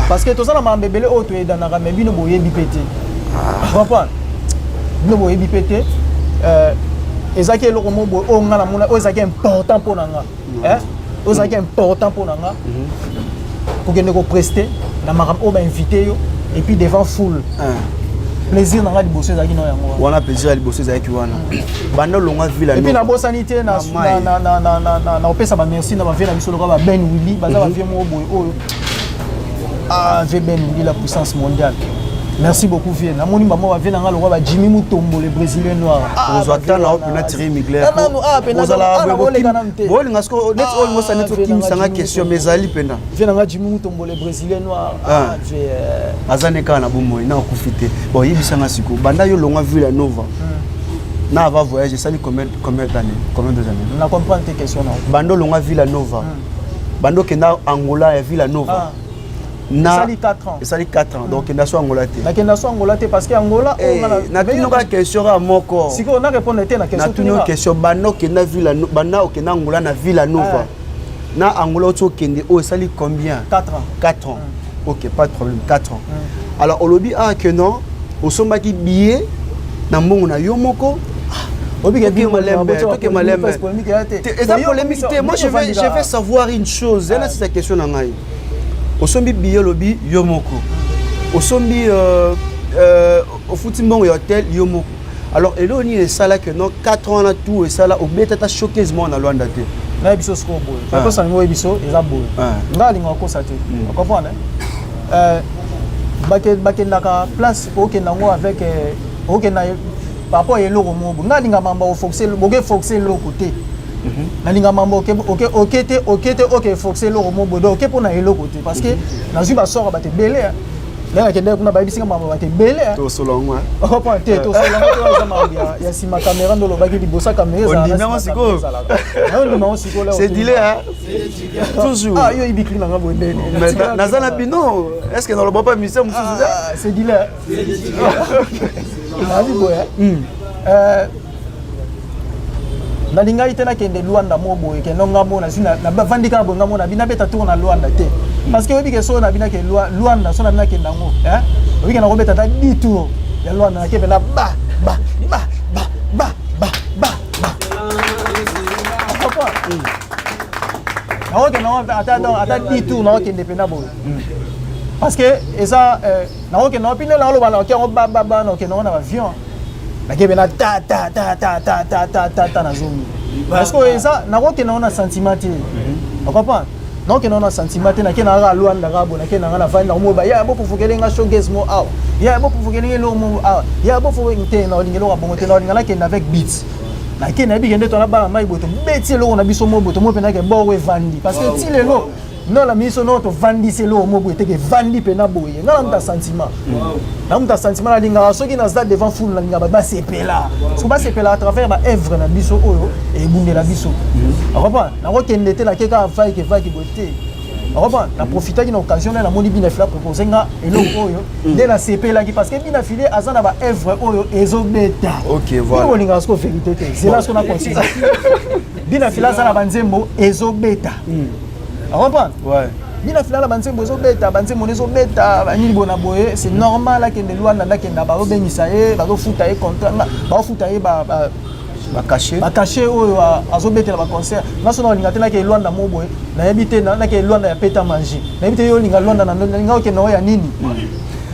parce que toza na makambo ebele oyo toyedanaka, mais bino boyebi mpe te, comprendre? Bino boyebi mpe te. Ezalaki eloko moko boye oyo nga namona oyo ezalaki important mpo na nga, oyo ezalaki important mpo na nga kokende koprester na makambo oyo bainvite yo et puis devant foule. Plaisir na nga liboso ezalaki no yango. Wana plaisir ya liboso ezalaki wana banda olongwa Ville. Et puis nabosani te na opesa bamerci na bavieux na biso lokola ba Ben Willi, baza bavieux moko boye oyo. Ah, vieux Ben Willi, la puissance mondiale, merci beaucoup vieux. Namoni bamo bavieux na nga lokola ba Jimmy Mutombo, le Brésilien noir. Ozwa ta na mpena Thierry Mugler, bolinga siko neti oyo lingosa neti okimisanga question, mais ezali mpena. Vieux na nga Jimmy Mutombo, le Brésilien noir. Ah, aza ne kaka na bomoi na akufi te. Bon, yebisanga sikoyo, banda yo longwa Villa Nova na ava voyage, esali combien d'années, combien de années? Na comprendre te question na. Banda olongwa Villa Nova, banda okenda Angola ya Villa Nova na esali 4 ans. Esali 4 ans, donc okenda so Angola te? Nakenda so Angola te parce que Angola Natuni kaka question kaka moko. Sikoyo na répondre te na question. Natuni question: banda okenda Villa, banda okenda Angola na Villa Nova, na Angola oti okende oyo, esali combien? 4 ans. 4 ans, ok, pas de problème, 4 ans. Alors olobi ah que non, osombaki billet na mbongo na yo moko. Toke malembe, eza polémique te. Moi je vais savoir une chose ena, c'est question na ngai. Osombi billet, olobi yo moko osombi, ofuti mbongo ya hôtel yo moko. Alors eloko nini esalaki non 4 ans wana tout esala obeta ata showcase moko na Lwanda te? Nayebi biso sikoyo boye, réponse yango oyebi biso eza boye. Nga alingaka kokosa te, ocomprendre? Bakendaka place okenda yango avec okenda par rapport ya eloko moko boye. Nga alinga mambo oforce, boke force eloko te. Nalinga mambo oke te, oke te, oke force eloko moko boye. Donc oke mpona eloko te parce que nazwi basoro bato ebele ndenge nakendaki kuna, bayebisinga makambo bato ebele. Tosolongo. Okomprendre te? Tosolongo te, eza makambo ya nsima caméra nde olobaki liboso ya caméra. Ondimi sikoyo? Ondima yango sikoyo. C'est dilé, hein, toujours. Ah, yo yebi cri nanga boye ndeni? Naza na bino, est ce que naloba pas mission mosusu? C'est dilé, nabi boye. Nalingai te nakende Lwanda mo boye, kende nga mo nazwi navandi kaka boye, nga mo nabi nabeta tour na Lwanda te parce que oyebi ke so nabi nake Lwanda, so nabi nakende yango, oyebi ke nakobeta ata 10 tour ya Lwanda, nake mpena ba ba ba ba ba ba. Nakokende yango ata donc ata 10 tour, nakokende mpena boye parce que eza nakokende yango mpine, nakoloba nakoki yango bababa, nakokende yango na bavion, nakebe na ta ta ta ta ta ta ta ta ta, nazongi, parce que eza nakokende yango na sentiment te, ocomprendre? Nakokende yango na sentiment te. Nakende kaka Lwanda kaka boye, nakende nanga, navandi, nakomoba ya boprovokele nga showcase mo awa, ya boprovokele nga eloko mo awa, ya boprovoke te. Naolinga eloko ya bongo te. Naolinga nakende avec beat, nakende, nayebi kende tona bana mai boye, tobeti eloko na biso mo boye, tomoi mpenake boro evandi, parce que ti lelo no na miso no tovandisi eloko mo boye teke evandi mpena boye. Nga na muta sentiment, na muta sentiment. Nalingaka soki naza devant foule, nalingaka bato basepela, soki basepela à travers baœuvre na biso oyo ebundela biso, ocomprendre? Nakokende te nake kaka vaike vaike boye te, ocomprendre? Naprofitaki na occasion na namoni Bina File apropose nga eloko oyo nde nasepelaki, parce que Bina File aza na baœuvre oyo ezobeta. Ok, voilà. Olingaka siko vérité te, zela siko na continue. Bina File aza na banzembo ezobeta, ocomprendre? Ouais. Bina File na banzembo ezobeta, banzembo wana ezobeta banini boye na boye, c'est normal akende Lwanda. Ndakenda, bazobengisa ye, bazofuta ye contrat, bazofuta ye bacachet. Bacachet oyo azobetela baconcert. Nga so na olinga te nake Lwanda mo boye, nayebi te nake Lwanda ya peta manger, nayebi te yo olinga Lwanda na nalinga okende oyo ya nini.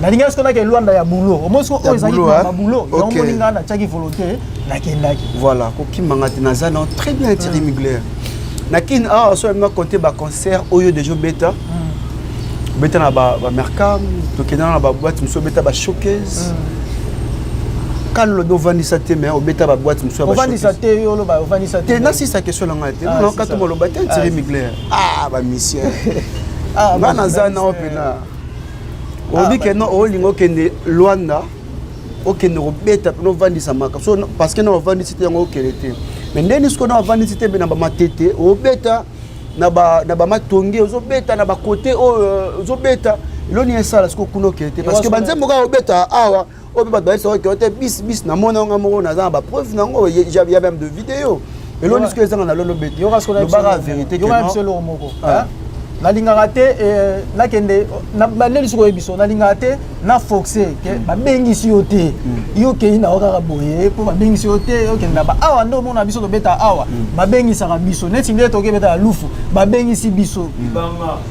Nalingi siko nake Lwanda ya boulot, omoi siko oyo ezalaki baboulot yango moninga natiaki volonté, nakendaki. Voilà, kokimanga te, naza na très bien. Thierry Mugler na Kine awa, so na compte baconcert oyo déjà obeta, obeta na bamercam, tokenda na baboîte mosusu, obeta bashowcase kala, olobi ovandisa te, mais obeta baboîte mosusu. Ovandisa te, yo oloba ovandisa te. Nasisa question na ngai te, nakata maloba te. Thierry Mugler, ah, bamission nga naza nao mpena, olobi ke non, olinga okende Lwanda, okende kobeta mpena, ovandisa maka so, parce que na ovandisi te yango okende te. Mais ndeni sikoyo na ovandisi te, na bamatete obeta, na bamatonge ozobeta, na bakote oyo ozobeta, eloni esala sikoyo kuna okende te? Parce que banzembo kaka obeta awa oyo mpe bato bayebisa okende te. Bis bis namona yango moko, naza na bapreuve nango, ya même de vidéo. Eloni sikoyo ezanga na lolo bete, lobaka vérité. Yoka biso eloko moko, nalingaka te nakende bandeli soki oyebi so, nalingaka te na force ke babengisi yo te, yo okei na yo kaka boye mpo babengisi yo te. Okende ba awa nde omona biso tobeta awa, babengisaka biso neti nde toki ebeta ya lufu, babengisi biso.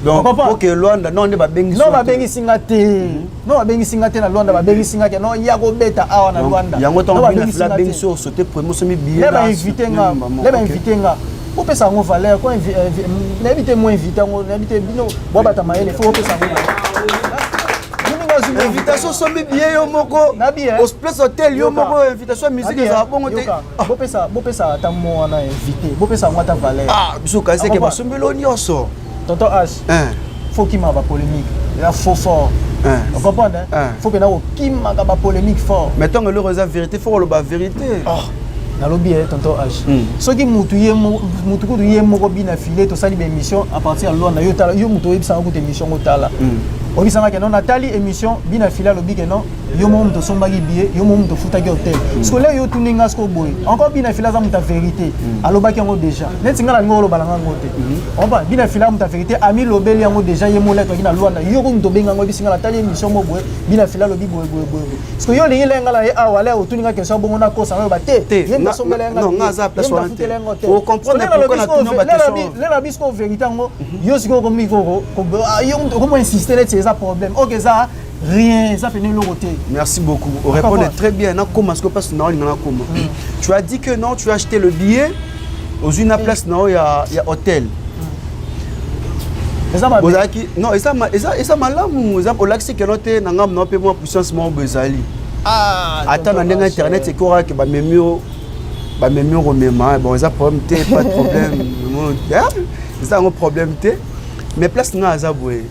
Donc oke Lwanda non nde babengisi? Non, babengisi nga te. Non, babengisi nga te na Lwanda. Babengisi nga ke non, ya kobeta awa na Lwanda. Yango ntango babengisi yo, sote premier osomi billet? Nde bainvite nga, nde bainvite nga, opesa yango valeur. Ko nayebi te mo invité yango, nayebi te bino bwabata mayele, faut opesa yango. Invitation, osombi billet yo moko, place hotel yo moko. Invitation ya musique ezala bongo te. Bopesa, bopesa ata mo wana invité, bopesa yango ata valeur. Ah, biso kasi ke basombeli nyonso. Tonton H, faut kima bapolémique, eza faux fort, ocomprendre? Faut mpena kokimaka bapolémique fort. Mais ntango eloko eza vérité, faut koloba vérité. Nalobi ye, tonton H, soki mutu ye mutu kutu ye moko Bina File, tosali baémission à partir ya Lwanda, yo tala, yo mutu oyebisanga kutu émission ngo, tala, oyebisanga ke non, natali émission, Bina File alobi ke non, yo moko moto osombaki billet, yo moko moto ofutaki hotel. Siko le yo otuni nga siko boye encore, Bina File aza moto ya vérité, alobaki yango déjà. Neti nga nalingi oloba na nga yango te, opa Bina File aza moto ya vérité, amilobeli yango déjà ye moko. Letwaki na Lwanda, yo ko moto obenga yango, oyebisi nga natali émission mo boye, Bina File alobi boye boye boye boye. Siko yo olingi lenga na ye awa, le otuni nga question bongo, nakosa nayoba te, ye moto asombela ye nga, ye moto afutela yango te. Lela biso vérité yango, yo sikoyo okomi okomo insiste neti eza problème. Ok, eza rien, eza pene eloko te. Merci beaucoup, on répond très bien. Nakoma sikoyo place na olinga nakoma. Tu as dit que non, tu as acheté le billet, ozwi na place na oyo ya hôtel. Ozalaki non, eza malamu, eza olakisi keno te na ngambo na mpe mwa puissance moko boye ezali ata na ndenge internet ekoraki, bamemi yo, bamemi yo komema. Bon, eza problème te, pas de problème, eza yango problème te. Mais place nga aza boye,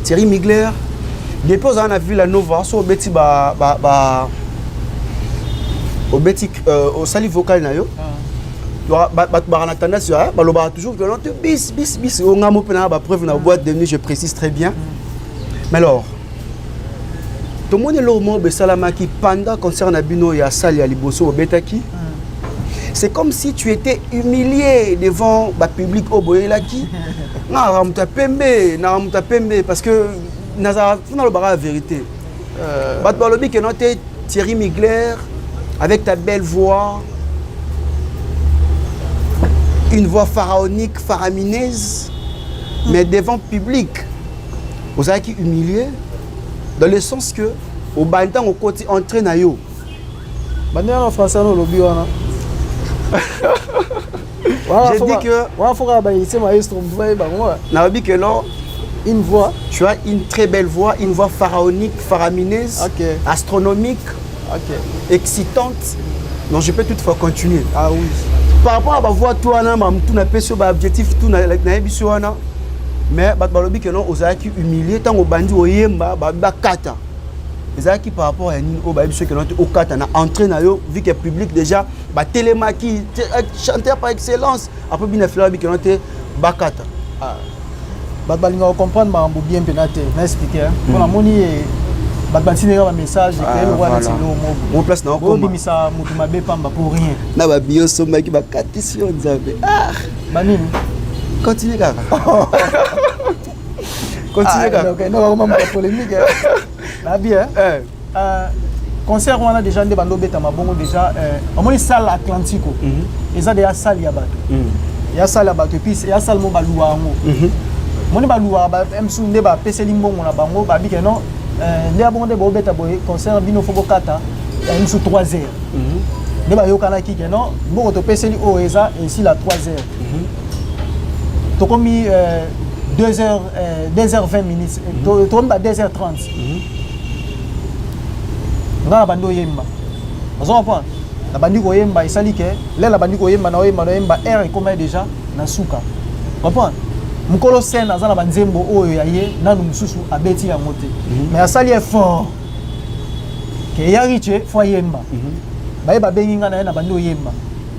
Thierry Mugler, depuis ozala na Villa Nova, so obeti ba obeti, osali vocal na yo, bato baka na tendance balobaka toujours que non te, bis bis bis. Oyo nga mo mpe na bapreuve na boîte de nuit, je précise très bien. Mais alors tomoni eloko moko besalamaki pendant concert na bino ya salle ya liboso obetaki, c'est comme si tu étais humilié devant bapublic oyo boyelaki. Nga naka moto ya pembe, naka moto ya pembe, parce que nazala funa alobaka la vérité. Bato balobi ke no te, Thierry Mugler, avec ta belle voix. Une voix pharaonique, faramineuse, mais devant public ozalaki humilié dans le sens que obandi ntango okoti entrée na yo. Bandi wana français wana olobi wana. J'ai dit que wana faut kaka bayise maestro motu bayeba yango. Nalobi que non, une voix, tu as une très belle voix, une voix pharaonique, faramineuse, astronomique, excitante. Non, je peux toutefois continuer. Ah oui. Par rapport à bavoix to wana, mamutu napesi yo baobjectif tout, nayebi so wana, mais bato balobi ke non, ozalaki humilié ntango obandi oyemba, babi bakata. Ezalaki par rapport ya nini oyo bayebi soki no te okata na entrée na yo, vu que public déjà batelemaki, chanteur par excellence, après bina fila babi ke no te, bakata? Ah. Bato balingaka comprendre makambo bien mpena te. Na expliquer mpo namoni bato batindeka bamessage lokola neti eloko mo place na moko obimisa moto mabe pamba pour rien. Na babiyo osombaki, bakatisi yo, Nzambe, ah! Banini? Continue kaka, continue kaka. Nokakoma polémique na bien. Concert wana déjà nde bando obetama bongo déjà, omoni salle Atlantico eza déjà salle ya bato, ya salle ya bato, et puis ya salle mo baluwa yango. Omoni baluwaka msu nde bapeseli mbongo na bango, babike non, nde ya bongo nde bobeta boye concert, bino faut bokata ya misu 3 heures. Nde bayokanaki ke non, mbongo topeseli oyo eza esila 3 heures. Tokomi 2 heures, 2 heures 20 minutes, tokomi ba 2 heures 30, nga na bandi oyemba. Ozo comprendre? Na bandi koyemba, esali ke lelo na bandi koyemba, na oyemba, na oyemba, heure ekomai déjà na suka. Comprendre? Mokolo scène aza na banzembo oyo ya ye nanu mosusu abeti yango te, mais asali effort ke ya riche faut ayemba. Baye babengi nga na ye, na bandi oyemba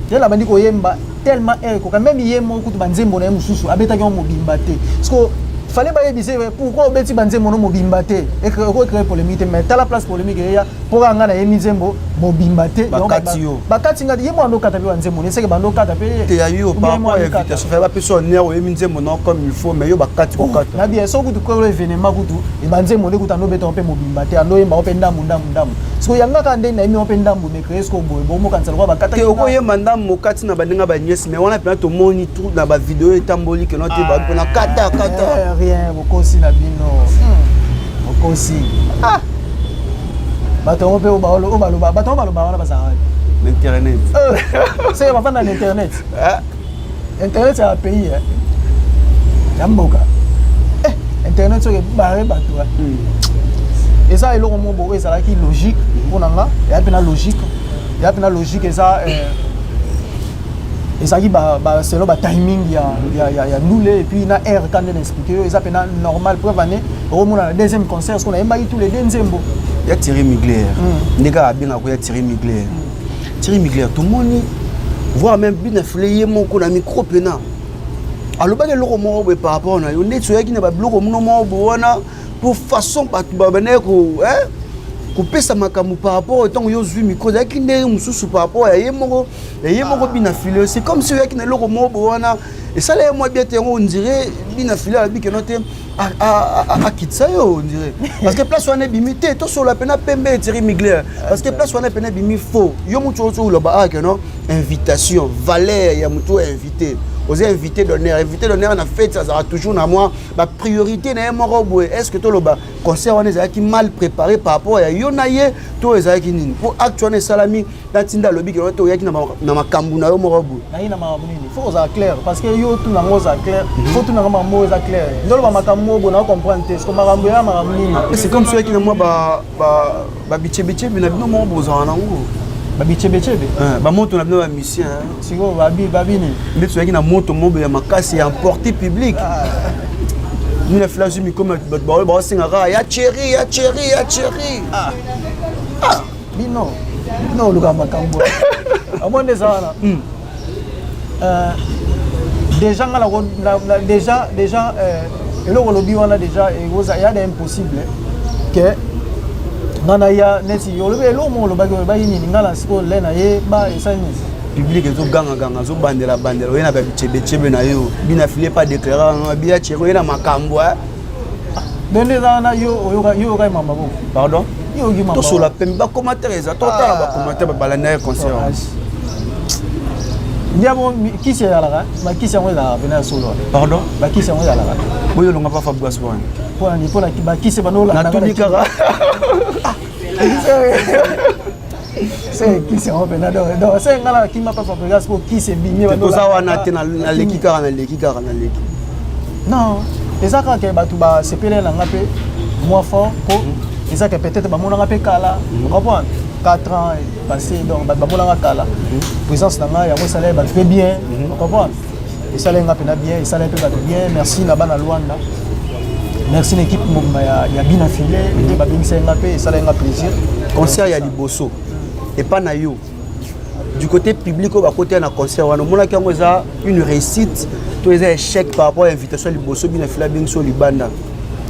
te, na bandi koyemba tellement heure ekoka. Même ye moko kutu banzembo na ye mosusu abetaki yango mobimba te, parce que fallait bayebisa ye pourquoi obeti banzembo no mobimba te. Ekocréer polémique te, mais tala place polémique eya mpo kaka ngai nayemi nzembo mobimba te. Bakati yo. Bakati nga te. Ye mwana andokata mpe banzembo ne seke bandokata mpe. Te, ya yo par rapport à invitation, fallait bapesa honneur, oyemi nzembo no comme il faut, mais yo bakati kokata. Na bien so kutu kolo événement kutu ebanzembo nde kutu andobeta mpe mobimba te, andoyemba mpe ndambu ndambu ndambu. Siko yanga kaka nde nayemi mpe ndambu, mais créer siko boye bomokanisa lokola bakata. Te, okoyemba ndambo kati na bandenge banyesi, mais wana mpena tomoni tout na bavideo etamboli keno te, babi mpena kata kata. Rien, bokosi na bino, bokosi. Ah, bato yango mpe oyo baloba, bato yango baloba wana bazalaka wapi? Internet. Seke bafanda na internet. Internet ya pays ya mboka, internet soki ebare bato, eza eloko moko boye ezalaki logique mpo na nga. Eya mpena logique, eya mpena logique. Eza ezalaki selon batiming ya ndule et puis na air ka nde na expliqué yo, eza mpena normal. Preuve ane okomona na deuxième concert soki nayembaki tous les deux nzembo. Ya Thierry Mugler, nde kaka abengaka ya Thierry Mugler. Thierry Mugler, tomoni voire même bina fule ye moko na micro mpena alobaki eloko moko boye par rapport na yo, ndeti oyaki na babiloko mono moko boye wana pour façon bato babandaki kopesa makambo par rapport ntango yo ozwi micro, ezalaki ndenge mosusu par rapport ya ye moko, ya ye moko bina file. C'est comme si oyaki na eloko moko boye wana, esala ye mwa bien te. Yango on dirait bina file alobi keno te, akitisa yo, on dirait, parce que place wana ebimi te. Tosola mpena pembe, Thierry Mugler, parce que place wana mpena ebimi faux. Yo motu oyo oloba a keno invitation, valeur ya motu oyo invité, oza invité d'honneur. Invité d'honneur na fête azalaka toujours na mwa bapriorité na ye moko boye. Est ce que toloba concert wana ezalaki mal préparé par rapport ya yo na ye, to ezalaki nini? Mpo acte wana esalami na ntinda alobi keno te, oyaki na makambo na yo moko boye. Nayi na makambo nini? Faut kozala clair, parce que yo tuna yango, ozala clair. Faut tuna yango, makambo oyo eza clair. Ndoloba makambo oyo bona comprendre te. Ceque makambo ya makambo nini? C'est comme soki oyaki na mwa babichebichebi na bino moko bozala nango. Babichebechebe? Bamoto na bino, bamusicien. Sikoyo babi nini? Ndeti oyaki na moto mobo ya makasi ya emporte public, mina fila azwi mikoma, bato baoyo baosengaka ya Thierry, ya Thierry, ya Thierry. Bino bino oluka makambo amoni eza wana. Déjà nga déjà eloko olobi wana déjà eya da impossible ke nga na ya neti olobi eloko moko. Olobaki, olobaki nini? Nga na sikoyo le na ye ba esali nini? Public ezogangaganga, azobandela bandela, oye na babichebechebe na yo, bina file pas déclaré biya Thierry, oye na makambo. Donc nde eza wana, yo oyoka mamba bongo. Pardon. Yo oyoki mamba. Tosola pembe, bacommentaire eza, totala bacommentaire babalanda ye concert. Ndiabo kisi ezalaka, bakisi yango ezalaka pena ya solo. Pardon? Bakisi yango ezalaka. Boyo longa pa Fabregas wana. Pona ni pona bakisi bano la. Natuni kaka. Se kisi yango pena donc donc se ngala kima pa Fabregas po kisi ebimi bano. Toza wana te naleki kaka naleki kaka naleki. Non, eza kaka ke bato basepele na nga mpe mwa fort po eza ke peut-être bamonanga mpe kala, comprendre 4 ans passé, donc bato bamonanga kala, présence na ngai yango esalaki bato mpe bien, comprendre, esalaki nga mpena bien, esalaki mpe bato bien. Merci na bana Lwanda, merci na équipe mobimba ya Bina File nde babengisaki nga mpe esalaki nga plaisir. Concert ya liboso epa na yo, du côté public oyo bakotela na concert wana, omonaki yango eza une réussite to eza échec par rapport à invitation ya liboso Bina File abengisi oyo libanda?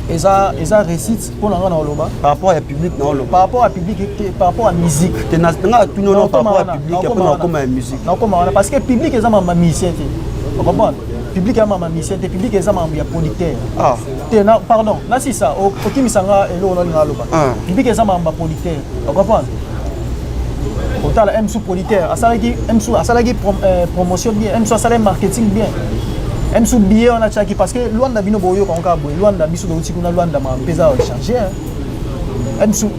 Eza réussite mpo na nga na oloba. Par rapport ya public na oloba. Par rapport à public te, par rapport à musique. Te, nga atuni ono par rapport ya public, mpo na okoma ya musique. Nakoma wana parce que public eza mama musicien te, ocomprendre? Public eza mama musicien te, public eza makambo ya producteur. Ah. Te na, pardon, nasisa okimisa nga eloko nalinga aloba. Ah. Public eza makambo ya producteur, ocomprendre? Otala msu producteur asalaki, msu asalaki promotion bien, msu asalaki marketing bien, msu billet wana atiaki, parce que Lwanda, bino boyoka ngo kaka boye, Lwanda, biso touti kuna, Lwanda makambo mpe eza change.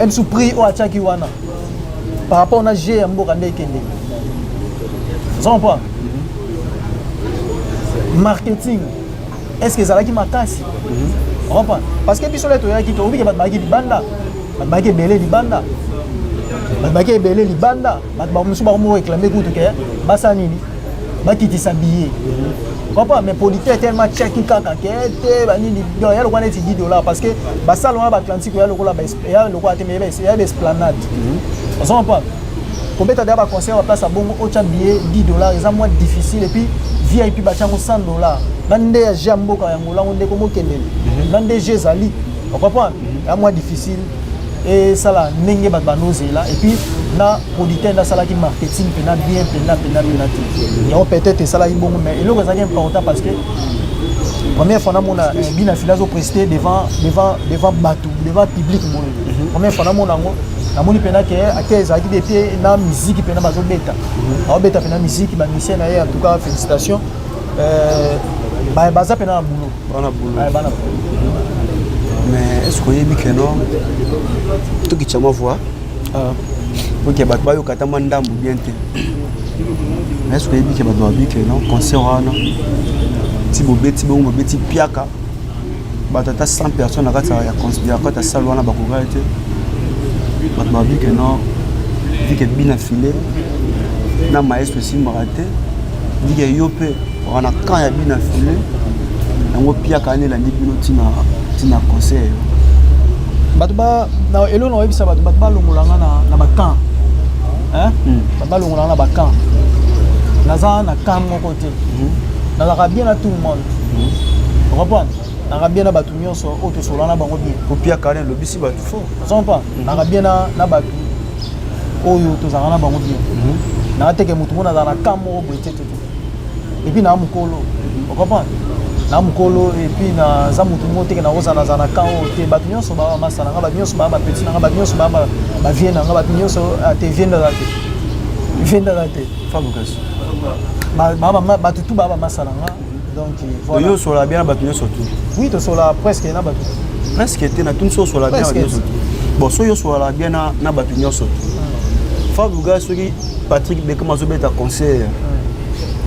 Msu prix oyo atiaki wana par rapport na g ya mboka nde ekende, oza comprendre? Marketing, est ce que ezalaki makasi? Comprendre, parce que biso le toyaki, toyebi ke bato bayaki libanda, bato bayaki ebele libanda, bato bayaki ebele libanda, bato mosusu bakomo réclame kutu ke basala nini, bakitisa billet, comprend? Mais producteur tellement tiaki kaka ke te banini, donc ya lokola neti 10 $, parce que basala wana baatlantique ya lokola ya lokola te, mais ya baesplanade, ozo comprendre? Kobeta deya baconcert baplace ya bongo, otya billet 10 $, eza mwa difficile. Et puis VIP batyango 100 $, na nde ya jeu ya mboka yango lango ndeko mokendele na nde jeu ezali, ocomprendre? Ya mwa difficile esala ndenge bato banozela. Et puis na producteur nde asalaki marketing mpena bien, mpena mpena mpena te, yango peut-être esalaki bongo. Mais eloko ezalaki important, parce que première fois namona Bina File azoprester devant bato, devant public boye, première fois namona yango, namoni mpena ke ake ezalaki depuis na musique mpena bazobeta, aobeta mpena musique, bamusicien na ye. En tout cas, félicitations, baza mpena na boulot. Bana boulot. Bana boulot. Mais est ce que oyebi ke no tokitya mwa voix oke bato bayoka ata mwa ndambu bien te? Mais est ce que oyebi ke bato babi ke no concert wana ti bobeti bongo, bobeti piaka, bato ata 100 personnes na kati ya kati ya salle wana bakokaki te? Bato babi ke no vu ke Bina File na maestro esimbaka te, vu ke yo mpe oka na camp ya Bina File, yango piaka wana elandi bino ntina concert. Bato ba na eloko na oyebisa bato, bato balongolanga na bacamp, bato balongolanga na bacamp. Naza na camp moko te, nazalaka bien na tout le monde, comprendre? Nazalaka bien na bato nyonso oyo tosola na bango bien. Kopiaka wana elobisi bato fort. Ozompa, nazalaka bien na bato oyo tozalaka na bango bien. Naa teke motu moko nazala na camp moko boye te, te te. Et puis naa mokolo, ocomprendre? Na mokolo, et puis naza motu moko teke nakozala nazala na camp oyo te. Bato nyonso baa bamasa na nga, bato nyonso baa bapeti na nga, bato nyonso baa bavie na nga, bato nyonso te. Vie ndaza te, vie ndaza te. Fabregas. Bato tu baa bamasa na nga, donc voilà. Yo osola bien na bato nyonso tu? Oui, tosola presque na bato. Presque te, natuni so osola bien na bato nyonso tu. Bon, soki osola bien na bato nyonso tu, Fabregas, soki Patrick Beckham azobeta concert,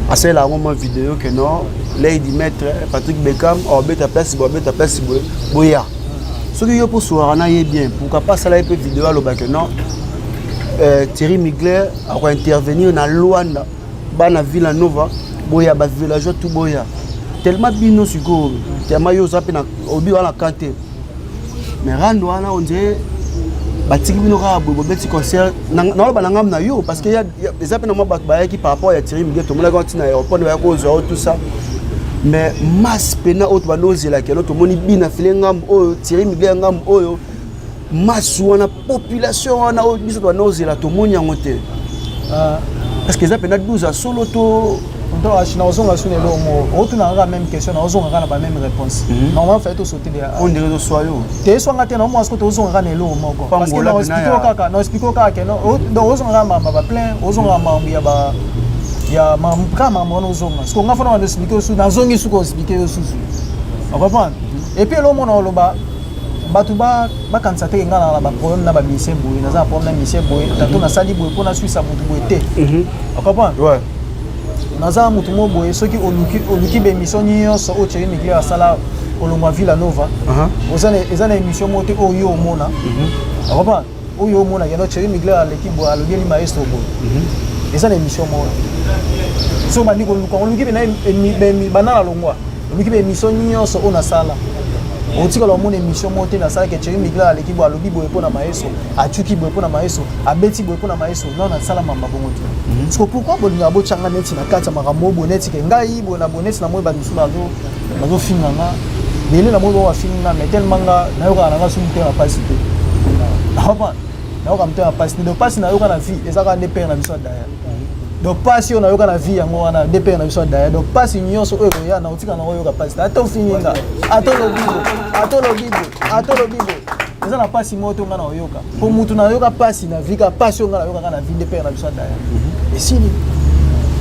asalela yango mwa video ke non, lady maître Patrick Beckham abeta place boye, abeta place boye, boya. Soki yo mpo osolaka na ye bien, pourquoi pas asala ye mpe video, aloba ke non, Thierry Mugler akointervenir na Lwanda, bana Villa Nova boya, bavillageois tout boya. Tellement bino sikoyo, tellement yo oza mpe na obi wana kan te, mais rando wana on dirait batiki bino kaka boye, bobeti concert. Naoloba na ngambu na yo parce que eza mpe na mwa bato bayaki par rapport ya Thierry Mugler, tomonaki wana ntina aéroport nde bayaki kozwa oyo, tout ça. Mais masse pena oyo tobanda ozelaka elo, tomoni Bina File ngambu oyo, Thierry Mugler ngambu oyo, masse wana, population wana oyo biso tobanda ozela, tomoni yango te. Parce que eza mpena 12 ya solo to? Donc nazonga su na eloko moko, otuna kaka même question, nazonga kaka na bameme réponse. Normalement fallait tosauter. On dirait toswa yo. Te, eswanga te. Naomona siko tozonga kaka na eloko moko, parce que naexplike kaka, naexplike kaka ke donc ozonga kaka makambo ya baplein, ozonga kaka makambo ya ba Ya kaka makambo wana ozonga siko nga fana bando explike yo susu, nazongi suka explike yo susu, ocomprendre? Et puis eloko mona oloba, bato bakanisa teke nga na baproblème na bamusicien boye, naza na problème na musicien boye, tanto nasali boye mpo naswisa motu boye te, ocomprendre? Naza motu mo boye, soki oluki baémission nyonso oyo Thierry Mugler asala kolongwa Villa Nova, eza na émission moko te oyo yo omona, ocomprendre? Oyo omona yano Thierry Mugler aleki boye, alobeli maestro boye, eza na émission moko. So bandi koluka, oluki pena banda na longwa, oluki baémission nyonso oyo nasala, otikala omona émission moko te nasalaki Thierry Mugler aleki boye, alobi boye mpo na maestro, atuki boye mpo na maestro, abeti boye mpo na maestro. Non, nasala mamba bongo te. Parce que pourquoi bolingaka botyanga neti na kati ya makambo oyo boye, neti ke ngai boye na boye, neti na moi bato mosusu bazofinga nga lelo, na moi bao bafingi nga, mais tellement nga nayokaka na nga su motema mpasi te, nayoka motema mpasi te. Donc mpasi nayoka na vie eza kaka nde père na biso ya Daya. Donc mpasi oyo nayoka na vie, yango wana nde père na biso ya Daya. Donc mpasi nyonso oyo ekoya na otika nango oyoka mpasi te. Ata ofingi nga, ata olobi boye, ata olobi boye, ata olobi boye, eza na mpasi moko te nga na oyoka, mpo mutu nayoka mpasi na vie, kaka mpasi oyo nga nayokaka na vie nde père na biso ya Daya. Esili.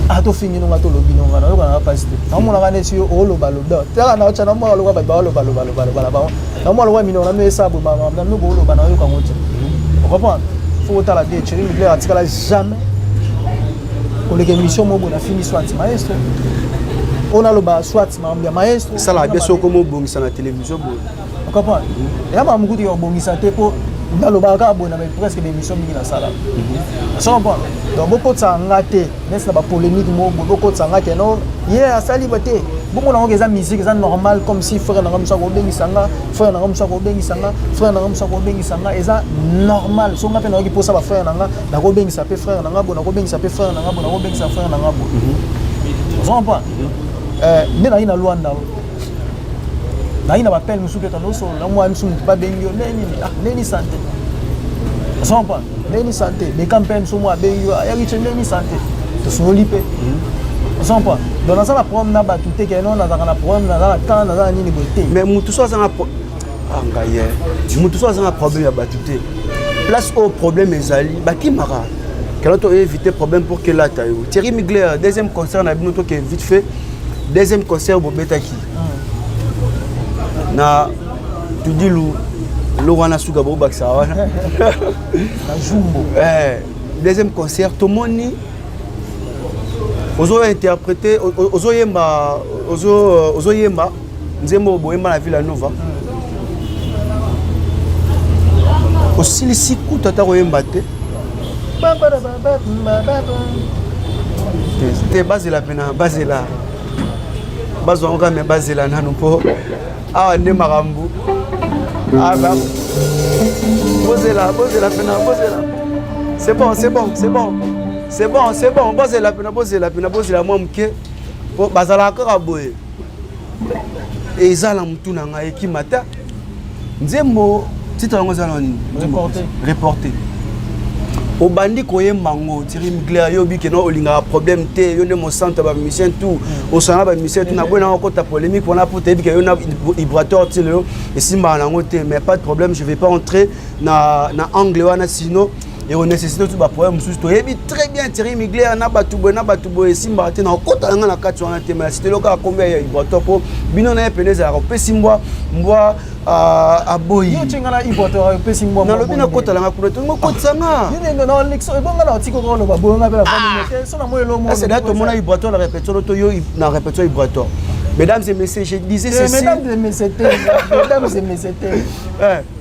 Ata ofingi nonga to olobi nonga, nayoka nanga mpasi te. Naomonaka neti yo oloba loba, taka naotya namona lokola bato baoloba loba loba loba na bango, namona lokola minoko na mino esala boye, na mino booloba, nayoka yango te, ocomprendre? Faut kotala te. Thierry Mugler atikala jamais koleka émission moko boye nafingi soit maestro oyo, naloba soit makambo ya maestro. Esalaka bien soki okoma obongisa na télévision boye. Ocomprendre? Eya makambo kutu ya kobongisa te, mpo nalobaka kaka boye na presque baémission mingi nasala, so comprendre? Donc bokotisaka nga te neti na bapolémique moko boye, bokotisaka nga ke no ye asali ba te. Bomona yango eza musique, eza normal, comme si frère nanga mosu akobengisa nga, frère nanga mosu akobengisa nga, frère nanga mosu akobengisa nga, eza normal. So nga mpe nayoki mposa bafrère na nga, nakobengisa mpe frère na nga boye, nakobengisa mpe frère na nga boye, nakobengisa frère na nga boye, ozo comprendre? Nde nayi na Lwanda, nayi na bapele mosusu mpe tandosolola mwa misu, motu babengi yo ndenge nini, ah, ndeni santé, ozo comprendre? Ndeni santé beka mpe mosu mwa abengi yo, ayaki te, ndeni santé, tosololi mpe, ozo comprendre? Donc naza na problème na bato te, ke no nazalaka na problème, naza na camp, naza na nini boye te. Mais mutu so aza na ah, ngai ye mutu so aza na problème ya bato te. Place oyo problème ezali, bakimaka kala to éviter problème pour ke lata yo. Thierry Mugler, deuxième concert na bino, toke vite fait, deuxième concert bobetaki na Tudilu, eloko wana suka bobakisa wana. Na Jumbo. Deuxième concert, tomoni ozo interpréter, ozoyemba, ozoyemba nzembo boyemba na Villa Nova. Osilisi kutu ata koyemba te te, bazela mpena, bazela, bazwa yango kaka, me bazela nanu mpo awa nde makambo. Ah, bozela, bozela mpena, bozela. C'est bon, c'est bon, c'est bon, c'est bon, c'est bon. Bozela mpena, bozela mpena, bozela mwa moke, po bazalaka kaka boye. Eza na motu na ngai ekima ta nzembo, titre yango eza na nini? Reporté. Reporté. Obandi koyemba yango, Thierry Mugler, yo obi keno olingaka problème te, yo nde mosanto ya bamusicien tout, osala bamusicien tout. Naboyi nango okota polémique wana po toyebi ke yo na Ibrator ti lelo esimbaka nango te. Mais pas de problème, je vais pas entrer na angle wana, sinon ekonécessite tout baproblème mosusu. Toyebi très bien Thierry Mugler na bato boye, na bato boye esimbaka te. Na okota nanga na kati wana te, mais nasiteli kaka kombo ya Ibrator mpo bino na ye pene ezalaka opesi mbwa mbwa aboyi. Yo otie nga na Ibrator, opesi mbwa. Nalobi nakotalanga kuna, tongo okotisanga. Ebonga na otiki oloba boye, nga mpe nafandi te so na moi elomo. Ese tomona Ibrator na répétition to yo na répétition Ibrator. Mesdames et messieurs, je disais ceci. Mesdames et messieurs te, mesdames et messieurs te.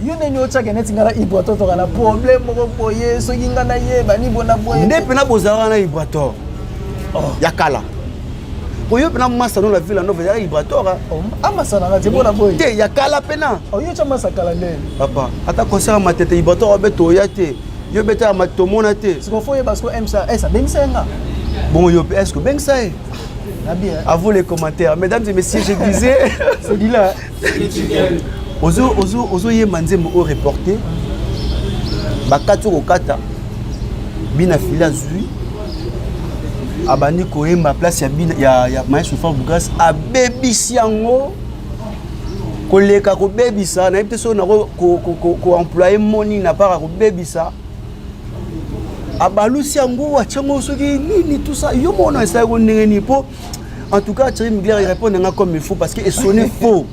Yo ndenge otiaka neti nga na Ibrator toka na problème moko boye, soki nga nayeba ni bona boye. Nde mpena bozalaka na Ibrator ya kala, oyo mpena masa no na Villa Nova ezalaka Ibrator. Amasanaka te bona boye. Te, ya kala mpena. Yo tya masa kala nde. Papa, ata concert ya Matete, Ibrator obeta, oya te. Yo beta ya tomona te. Siko fo oyeba siko msa es abengisa ye nga. Bon, yo est ce que obengisa ye? Nabi. À vous les commentaires. Mesdames et messieurs, je disais. C'est dit là. Ozoyemba nzembo oyo reporté, bakati okokata bina fili, azwi, abandi koyemba place ya maestro Fabregas, abebisi yango koleka kobebisa. Nayebi te soki nako koemployer moni na part ya kobebisa. Abalusi yango, atie yango soki nini, tout ça. Yo mona esalaki ndenge nini? Po en tout cas, Thierry Mugler répond nga comme il faut, parce que esonne faux.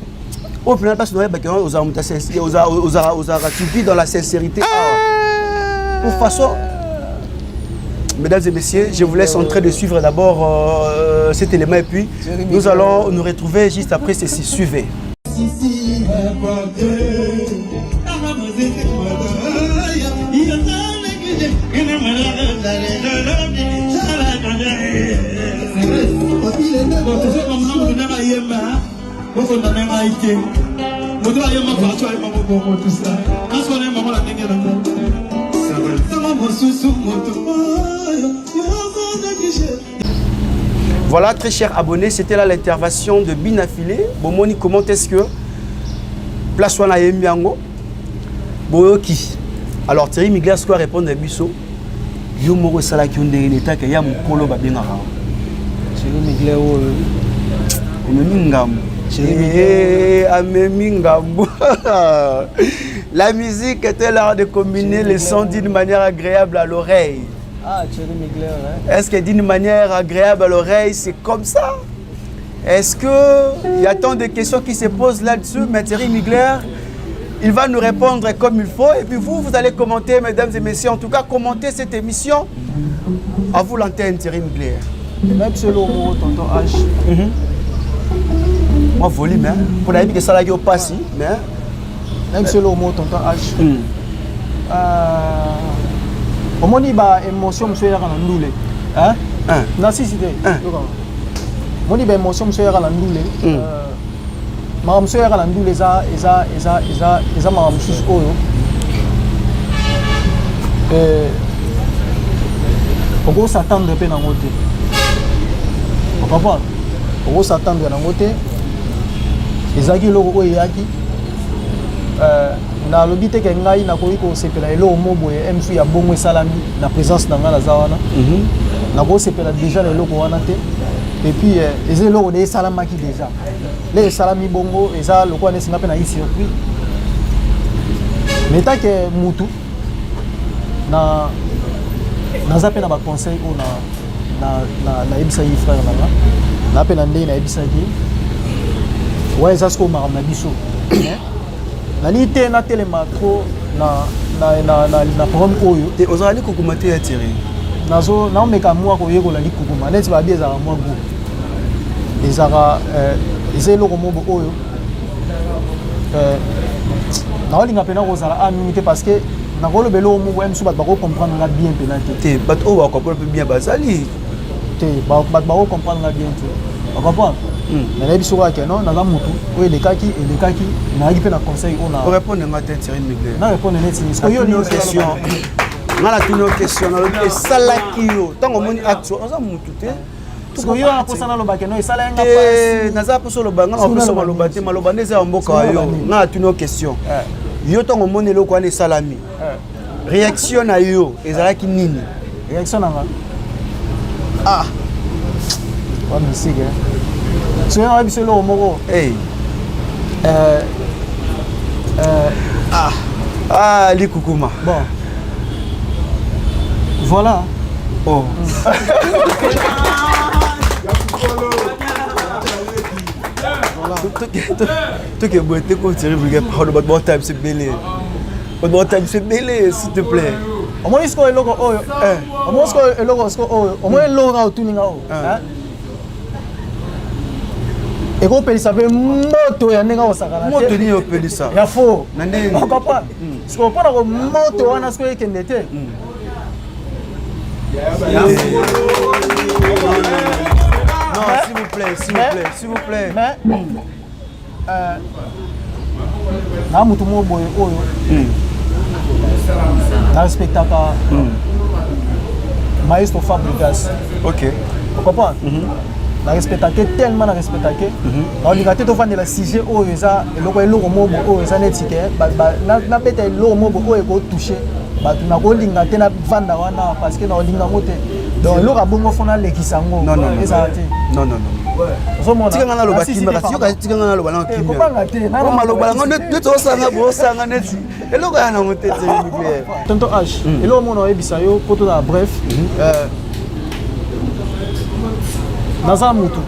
Oyo mpena place noyebaki, ozala moto, ozalaka, tu vis dans la sincérité. Ah. Pour façon, mesdames et messieurs, je vous laisse en train de suivre d'abord cet élément et puis nous allons nous retrouver juste après ceci. Suivez. Bokondane ngai te, moto ayemba partout, ayemba mobongo, tout ça, kasi wana ayemba na ndenge nango, ntango mosusu moto oyo. Voilà, très chers abonnés, c'était là l'intervention de Bina Filé. Bomoni, comment est-ce que place wana ayembi yango boyoki? Alors Thierry Mugler sikoyo répondre biso yo moko, esalaki yo ndenge nini etake ya mokolo babengaka? Thierry Mugler oyo. Omemi ngambo. Eh, amemi ngambo. La musique était l'art de combiner les sons d'une manière agréable à l'oreille. Ah, Thierry Mugler, hein? Est-ce que d'une manière agréable à l'oreille, c'est comme ça? Est-ce que il y a tant de questions qui se posent là-dessus? Mais Thierry Mugler, il va nous répondre comme il faut. Et puis vous, vous allez commenter, mesdames et messieurs. En tout cas, commentez cette émission. À vous l'antenne, Thierry Mugler. Même selon moko, tonton H. Moi, volume, hein. Pour la vie que ça l'a pas si, mais. Même selon moko, tonton H. Omoni ba émotion mosusu eyaka na ndule, hein? Na sisi te. Omoni ba émotion mosusu eyaka na ndule, makambo mosusu eyaka na ndule, eza makambo mosusu oyo okos'attendre mpe nango te. Ocomprendre? Okos'attendre nango te. Ezalaki eloko oyo eyaki, nalobi te ke ngai nakoki kosepela eloko mo boye msu ya bongo esalami na présence na ngai naza wana. Nakosepela déjà na eloko wana te. Et puis eza eloko de esalamaki déjà, nde esalami bongo, eza lokola neti nga mpe nayi surpris. Mais take mutu na naza mpe na baconseil oyo nayebisaki frère na nga, na mpe na ndenge nayebisaki wana, eza sikoyo makambo na biso. Nalingi te natelema trop na problème oyo. Te, ozala likukuma te ya Thierry. Nazo naomeka mwa koyekola likukuma neti babi ezalaka mwa gu, ezalaka eza eloko moko oyo naolinga mpena kozala a mingi te, parce que nakoloba eloko moko ya misu, bato bakocomprendre nga bien mpena te. Te, bato oyo bakocomprendre mpe bien bazali. Te, bato bakocomprendre nga bien te, bacomprendre. Mais nayebi soki ake non, naza motu oyo elekaki, elekaki, nayaki mpe na conseil oyo na Orépondre nga te, Thierry Mugler. Na répondre neti oyo question nga natuni yo question, nalobi esalaki yo ntango omoni acte, oza motu te. Yo naposa naloba ke no, esala nga pasi. Naza mposa oloba nga naposa maloba te, maloba nde eza ya mboka yo. Nga natuni yo question: yo ntango omoni eloko wana esalami, réaction na yo ezalaki nini? Réaction na nga, ah, wa misike soki nga biso eloko moko. Ah, ah, likukuma. Bon, voilà. Oh. Toke boye te ko, Thierry Mugler, pardon, bato baotala biso ebele, bato baotala biso ebele, s'il te plaît. Omoni sikoyo eloko oyo, omoni sikoyo eloko sikoyo oyo, omoni eloko kaka otuni nga oyo, ekopelisa mpe moto ya ndenge akosakana. Moto nini opelisa? Ya fo. Na ndenge? Ocomprendre? Sikoyo mpona ko moto wana sikoyo ekende te. Non, s'il vous plaît, s'il vous plaît, s'il vous plaît. Mais na motu moko boye oyo na respectaka maestro Fabregas. Ocomprendre? Na respectake tellement, na respectake, naolinga te tovandela sujet oyo. Eza eloko moko boye oyo eza neti ke nabeta eloko moko boye oyo ekotouche bato. Nakolinga te navanda wana parce que naolinga yango te. Donc eloko ya bongo fo nalekisa yango ezala te. Non, non, non. Tika nga naloba kimia kasi, yoka, tika nga naloba nano kimia. Kobanga te. Po maloba yango neti osanga bo osanga neti eloko ya nango te, Thierry Mugler. Tonton H, eloko mona oyebisa yo po tozala bref, naza mutu,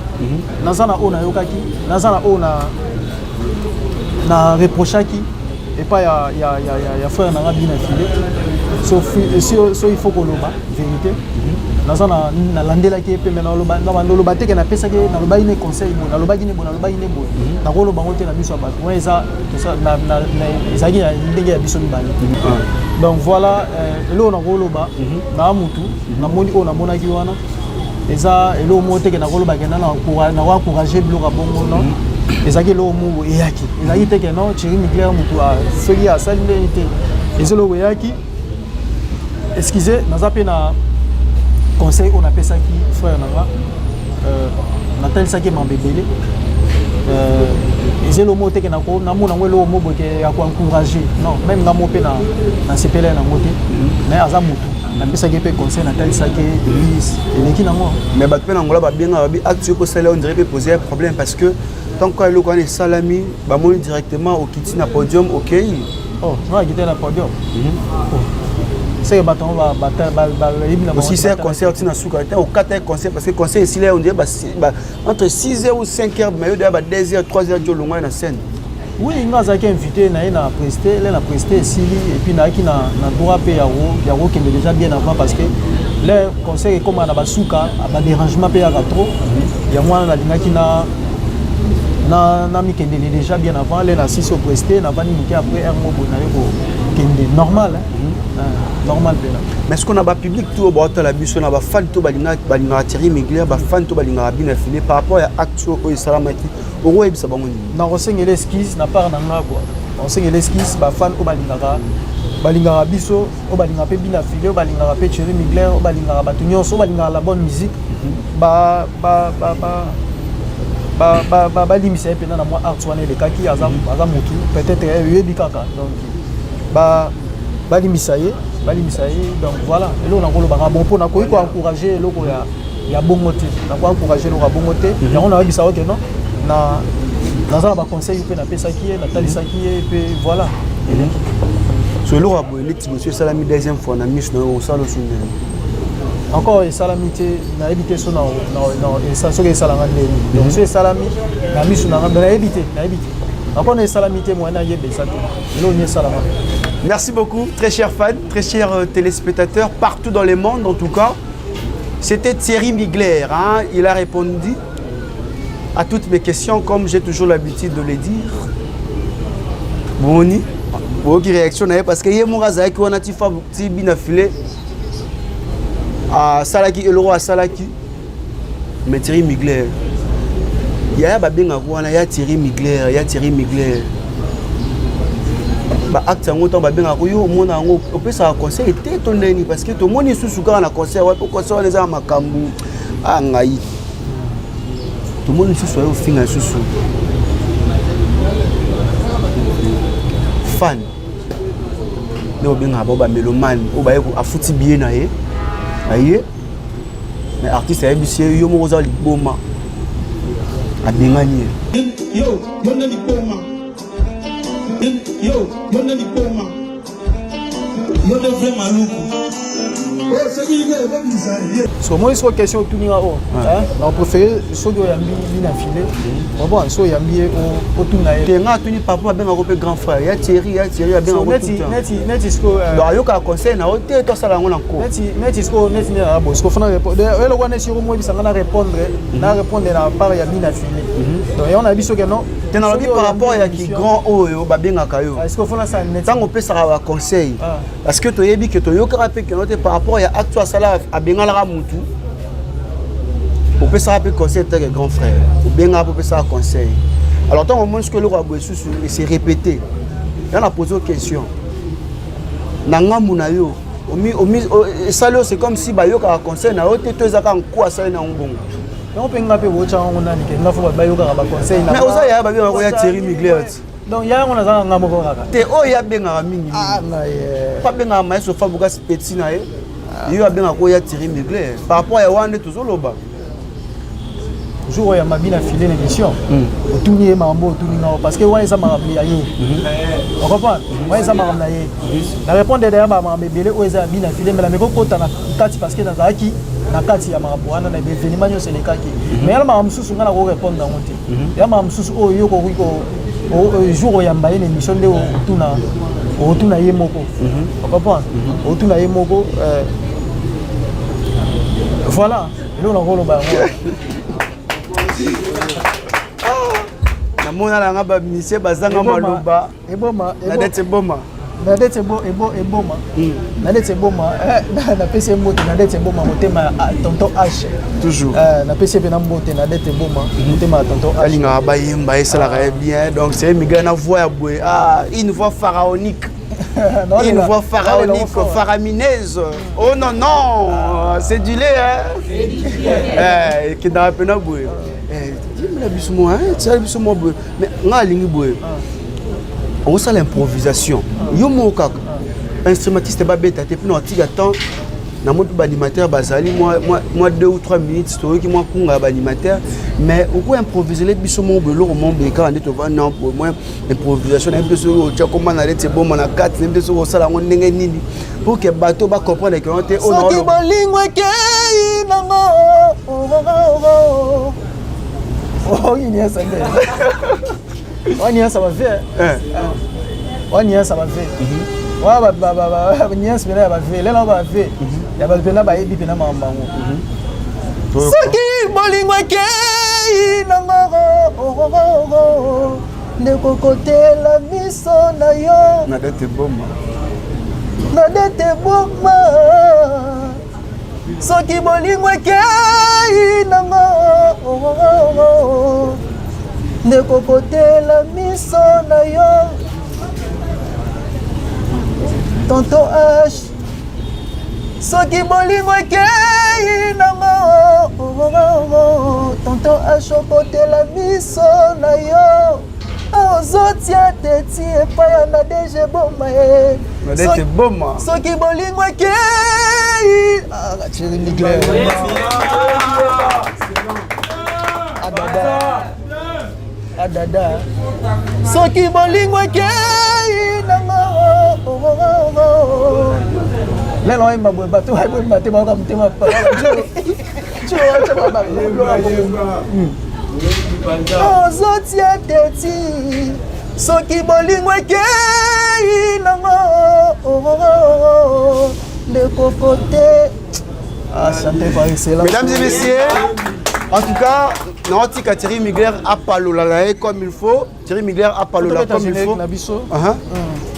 naza na oyo nayokaki, naza na oyo na reprochaki epai ya frère nanga Bina File. So il faut koloba vérité, naza nalandelaki ye mpe, me naloba te ke napesaki, nalobaki ne conseil boye, nalobaki ne boye, nalobaki ne boye. Nakoloba ngo te na miso ya bato. Wana eza ezalaki na ndenge ya biso mibale. Donc voilà, eloko nakoloba na mutu namoni oyo namonaki wana eza eloko moko teke nakoloba ke nako encourage biloko ya bongo. Non, ezalaki eloko moko eyaki, ezalaki teke non, Thierry Mugler motu soki asali ndenge te, eza eloko eyaki. Excuse, naza mpe na conseil oyo napesaki frère na nga, natalisaki mambo ebele. Eza eloko moko teke namona yango eloko moko boye ya koencourage. Non, même nga mo mpe nasepela yango te, mais aza motu, napesaki mpe conseil, natalisaki église, eleki nango. Mais bato mpe na Angola babengaka, babi acte oyo kosala, on dirait mpe poser un problème, parce que tant que eloko wana esalami, bamoni directement okiti na podium, okei. Oh, nga akiti na podium seke bato yango bayebi na aussi c'est concert ntina suka te, okata concert parce que concert esili, on dirait entre 6 heures ou 5 heures, mais yo deya ba 2 heures, 3 heures ti olongwai na scène. Oui, nga azalaki invité na ye na preste le na preste esili, et puis nayaki na droit mpe ya kokende déjà bien avant, parce que le concert ekóma na basuka, badérangement mpe yaka trop. Yango wana nalingaki na mikendeli déjà bien avant. Le na sisi opreste, navandi moke, après heure moko boye naye kokende normal, hein? Normal mpena. Mais ce qu'on a, bapublic to oyo baotala biso na bafan to balingaka Thierry Mugler, bafan to balingaka Bino File, par rapport ya acte oyo esalamaki, okoyebisa bango nini? Nakosengela excuse na part na nga kua, nakosengela excuse bafan oyo balingaka biso, oyo balingaka mpe Bina File, oyo balingaka mpe Thierry Mugler, oyo balingaka bato nyonso, oyo balingaka la bonne musique, balimbisa ye mpena na mwa art wana elekaki. Aza motu, peut-être oyebi kaka, donc balimbisa ye, balimbisa ye. Donc voilà eloko nakolobaka. Bon, mpo nakoki koencourage eloko ya bongo te, nakoencourage eloko ya bongo te. Yango nayebisa oke non, na naza na baconseil mpe napesaki ye, natalisaki ye mpe, voilà, eleki. So eloko ya boye neti mosu esalami deuxième fois na miso na yo, osala osu ndenge? Encore esalami te, nayebi te so soki esalanga ndeni. Donc so esalami na miso na nga, nayebi te, nayebi te encore na esalami te, moyen nayeba eza te eloko nini esalanga. Merci beaucoup, très chers fans, très chers téléspectateurs, partout dans le monde en tout cas. C'était Thierry Mugler. Hein? Il a répondu à toutes mes questions, comme j'ai toujours l'habitude de le dire. Boni, boyoki réaction na ye, parce que ye moko azalaki wana ti fa ti Bina File asalaki eloko asalaki. Mais Thierry Mugler, yaya babengaka wana ya Thierry Mugler, ya Thierry Mugler, baacte yango ntango babengaka yo, omona yango, opesaka conseil te to ndeni? Parce que tomoni lisusu kaka na concert wapi, concert wana eza na makambo a ngai, tomoni lisusu aye ofinga lisusu fan nde obengaka bao bamélomane oyo baye, afuti billet na ye, aye, mais artiste ayebisi ye: "Yo moko oza liboma." Abengani ye. Yo, yo nde liboma. Yo, yo nde liboma. Yo nde vrai maluku. So moi so question otuni nga oyo, na préféré soki oyambi Bina File, bon, so oyambi ye, otuna ye. Te, nga atuni papa abengako mpe grand frère ya Thierry, ya Thierry abengako. Neti siko ayokaka conseil na yo te, tosala yango na nko. Neti siko, neti nde na boye siko fona eloko wana esiko moyebisa nga na répondre na part ya Bina File. Donc yango na biso ke non. Te, nalobi par rapport ya ki grand oyo babengaka yo. Siko fona sala neti ntango opesaka baconseil, parce que toyebi ke toyokaka mpe keno te par rapport ya acte asala, abengalaka mutu, opesaka mpe conseil teke grand frère obengaka mpe opesaka conseil. Alors ntango omoni soki eloko ya boye susu ese répété, ya na pose question na ngambu na yo, esali oyo, c'est comme si bayokaka conseil na yo te, to ezaka nku asali na yango bongo? Yango mpe nga mpe botyaka yango nani ke nga fo bato bayokaka baconseil? Mais oza yaya, babengaka ya Thierry Mugler. Donc ya yango nazalaka nga moko kaka. Te, oyo abengaka mingi, po abengaka maestro Fabregas petit na ye. Yo abengaka oyo ya Thierry Mugler par rapport ya wana nde tozoloba. Jour oyo yamba bina file na émission, otuni ye makambo otuni ngao parce que wana eza makambo ya ye, ocomprendre? Wana eza makambo na ye. Na répondre d'ailleurs bamakambo ebele oyo eza ya bina file, mais nameki okota na kati parce que nazalaki na kati ya makambo wana na événement nyonso elekaki. Mais yana makambo mosusu ngai nakorépondre yango te. Ya makambo mosusu oyo yo kokoki, jour oyamba ye na émission nde otuna, otuna ye moko, ocomprendre? Otuna ye moko. Voilà, eloko nakoloba yango. Namona nanga bamusicien bazanga maloba. Eboma. Na dete eboma. Na dete eboma, na dete eboma, napesi ye mbote. Na dete eboma, motema ya tonton H. Toujours. Napesi ye mpena mbote na dete eboma, motema ya tonton H. Alingaka bayemba, esalaka ye bien. Donc c'est miga na voix ya boye, ah, une voix pharaonique, une voix pharaonique, faramineuse. Oh non, non, c'est du lait, hein. Ekendaka mpena boye. Yembela biso mwa, tisala biso mwa boye. Mais nga alingi boye, okosala improvisation yo moko kaka, instrumentiste babeta te, mpona atika temps. Namoni mpe baanimateur bazali mwa 2 ou 3 minutes, toyoki mwa kunga ya baanimateur, mais oko improvisele biso moko boye, eloko moko boye kaka nde tovanda boye, mwa improvisation. Nayebi te soki otya komba na leti eboma na kati, nayebi te soki osala yango ndenge nini pour que bato bacomprendre ke te. Soki bolingo ekei nango oniasa nde waniasa bave, waniasa bave, niance mpena ya bave lela, bave ya bato mpena bayebi mpena makambo yango. Soki bolingo ekei nango, ndeko, kotela miso na yo. Na dete boma. Na dete boma. Soki bolingo ekei nango, ndeko, kotela miso na yo, tonton H. Soki bolingo ekei nango, tonton H, okotela miso na yo, ozotia teti epai ya na DG Boma ye. Nadete Boma. Soki bolingo ekei. Thierry Mugler, adada adada. Soki bolingo ekei nango, lelo oyemba boye, bato bayemba te, bayoka motema. Ozotia teti. Soki bolingo ekei nango, ndeko, kote. Ah, chanter par excellence. Mesdames et messieurs, en tout cas, naotika Thierry Mugler apalola na ye comme il faut. Thierry Mugler apalola comme il faut. Na biso.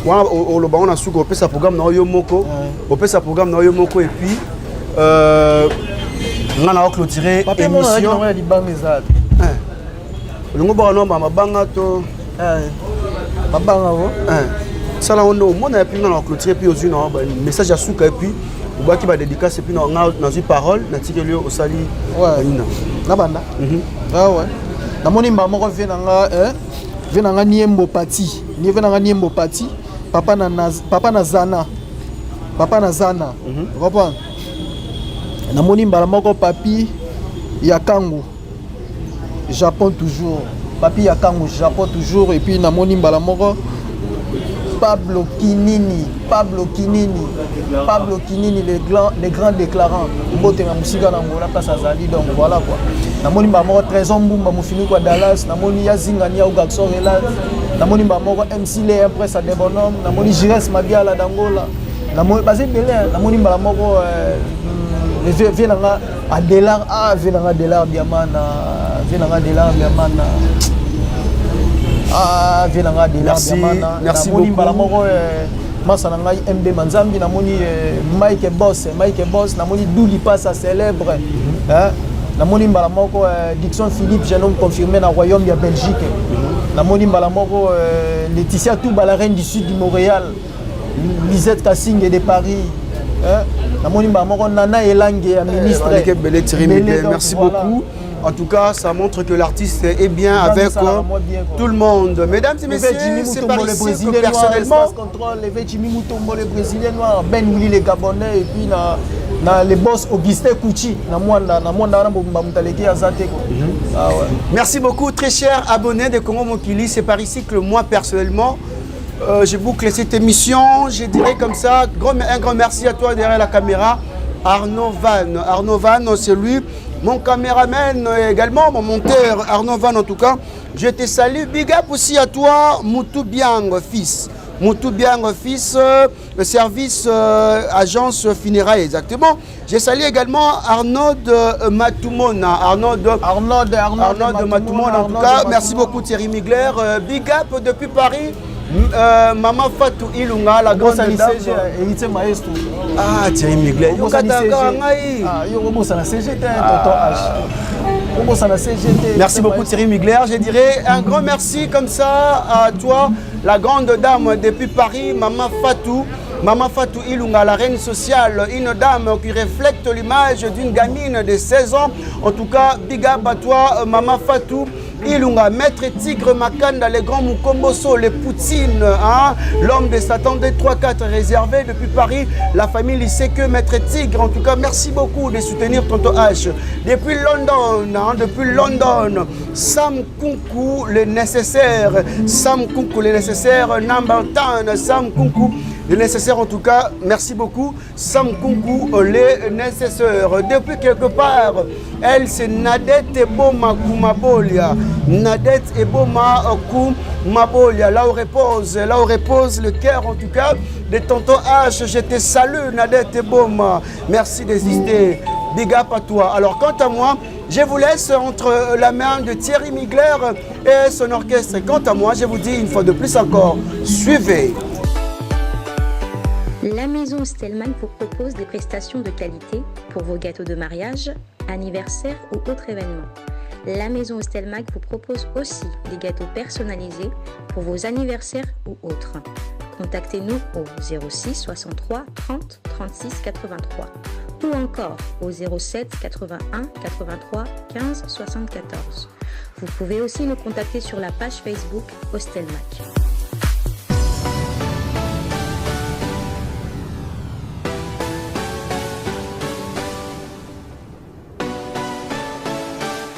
Wana oloba ngo na suka, opesa programme na yo moko, opesa programme na yo moko, et puis nga na oclôturer émission. Ya libanga eza. Olingo baka no mabanga to mabanga o. Sala ngo nde omona, et puis nga na oclôturer, puis ozwi na message ya suka, et puis obwaki badédicace, et puis nga nazwi parole, natikeli yo, osali nina. Nabanda. Ah ouais, namoni mbala moko vie na nga, vie na nga Niembo Pati, vie na nga Niembo Pati, papa na, papa na Zana, papa na Zana. Comprendre? Namoni mbala moko papi ya Kangu Japon toujours, papi ya Kangu Japon toujours. Et puis namoni mbala moko Pablo Kinini, Pablo Kinini, Pablo Kinini, les grands déclarants. Mbote na mosika na Angola, place azali. Donc voilà quoi. Namoni mbala moko Trésor Mbumba Mofiniko ya Dallas, namoni Yazingani ya Ugaxor Elat, namoni mbala moko MC Le Impresse à Debonhomme, namoni Gires Mabiala d'Angola. Namoni baza ebele, namoni mbala moko vie na nga Adelar, ah, vie na nga Adelar Biamana, vie na nga Adelar Biamana. Ah, vie na nga Adelar Biamana. Merci. Namoni mbala moko masa na ngai MB Manzambi, namoni Mike Boss, Mike Boss, namoni Douli Passa célèbre. Hein? Namoni mbala moko Dixon Philippe, jeune homme confirmé na royaume ya Belgique. Namoni mbala moko Laetitia Touba, la reine du sud du Montréal. Lisette Kassinge de Paris. Hein? Namoni mbala moko Nana Elange ya ministre. Ebele, Thierry Mugler, merci beaucoup. En tout cas, ça montre que l'artiste est bien avec bien, tout le monde. Mesdames et messieurs, c'est par ici que personnellement... Contrôle, l'évêque Jimmy Mutombo, le Brésilien noir, Ben Willy, le Gabonais, et puis na, na le boss Augustin Kouchi, na mwanda, na mwanda, na mutaleki azate quoi. Ah ouais. Merci beaucoup, très chers abonnés de Congo Mokili. C'est par ici que moi, personnellement, je boucle cette émission. Je dirais comme ça, un grand merci à toi derrière la caméra, Arnaud Van. Arnaud Van, c'est lui, mon caméraman également, mon monteur, Arnaud Van en tout cas. Je te salue. Big up aussi à toi, Moutou Biang, fils. Moutou Biang, fils, service agence funéraire, exactement. Je salue également Arnaud de Matoumona. Arnaud de, Arnaud de, Arnaud Arnaud de Matoumona, en tout cas. Merci beaucoup Thierry Migler. Big up depuis Paris. Maman Fatou Ilunga, la grande dame. Héritier Maestro. Ah, Thierry Migler. Yo katanga ngai. Ah, yo obosana CG te, tonton H. Obosana CG te. Merci beaucoup Thierry Migler. Je dirais un grand merci comme ça à toi, la grande dame depuis Paris, Maman Fatou. Maman Fatou Ilunga, la reine sociale, une dame qui reflète l'image d'une gamine de 16 ans. En tout cas, big up à toi, Maman Fatou Ilunga, Maître Tigre Makanda, les grands Mukomboso, les Poutines, hein, l'homme de Satan des 3-4 réservé depuis Paris, la famille lycée que Maître Tigre. En tout cas, merci beaucoup de soutenir Tonton H. Depuis London, hein, depuis London, Sam Kunku, le nécessaire, Sam Kunku, le nécessaire, number 10, Sam Kunku, le nécessaire en tout cas, merci beaucoup. Sam Kunku, le nécessaire. Depuis quelque part, elle c'est Nadette Eboma Kumabolia. Nadette Eboma Kumabolia. Là où repose le cœur en tout cas de Tonton H. Je te salue Nadette Eboma. Merci d'exister. Big up à toi. Alors quant à moi, je vous laisse entre la main de Thierry Migler et son orchestre. Quant à moi, je vous dis une fois de plus encore, suivez. La maison Stellman vous propose des prestations de qualité pour vos gâteaux de mariage, anniversaire ou autres événements. La maison Stelmag vous propose aussi des gâteaux personnalisés pour vos anniversaires ou autres. Contactez-nous au 06 63 30 36 83 ou encore au 07 81 83 15 74. Vous pouvez aussi nous contacter sur la page Facebook Hostelmac.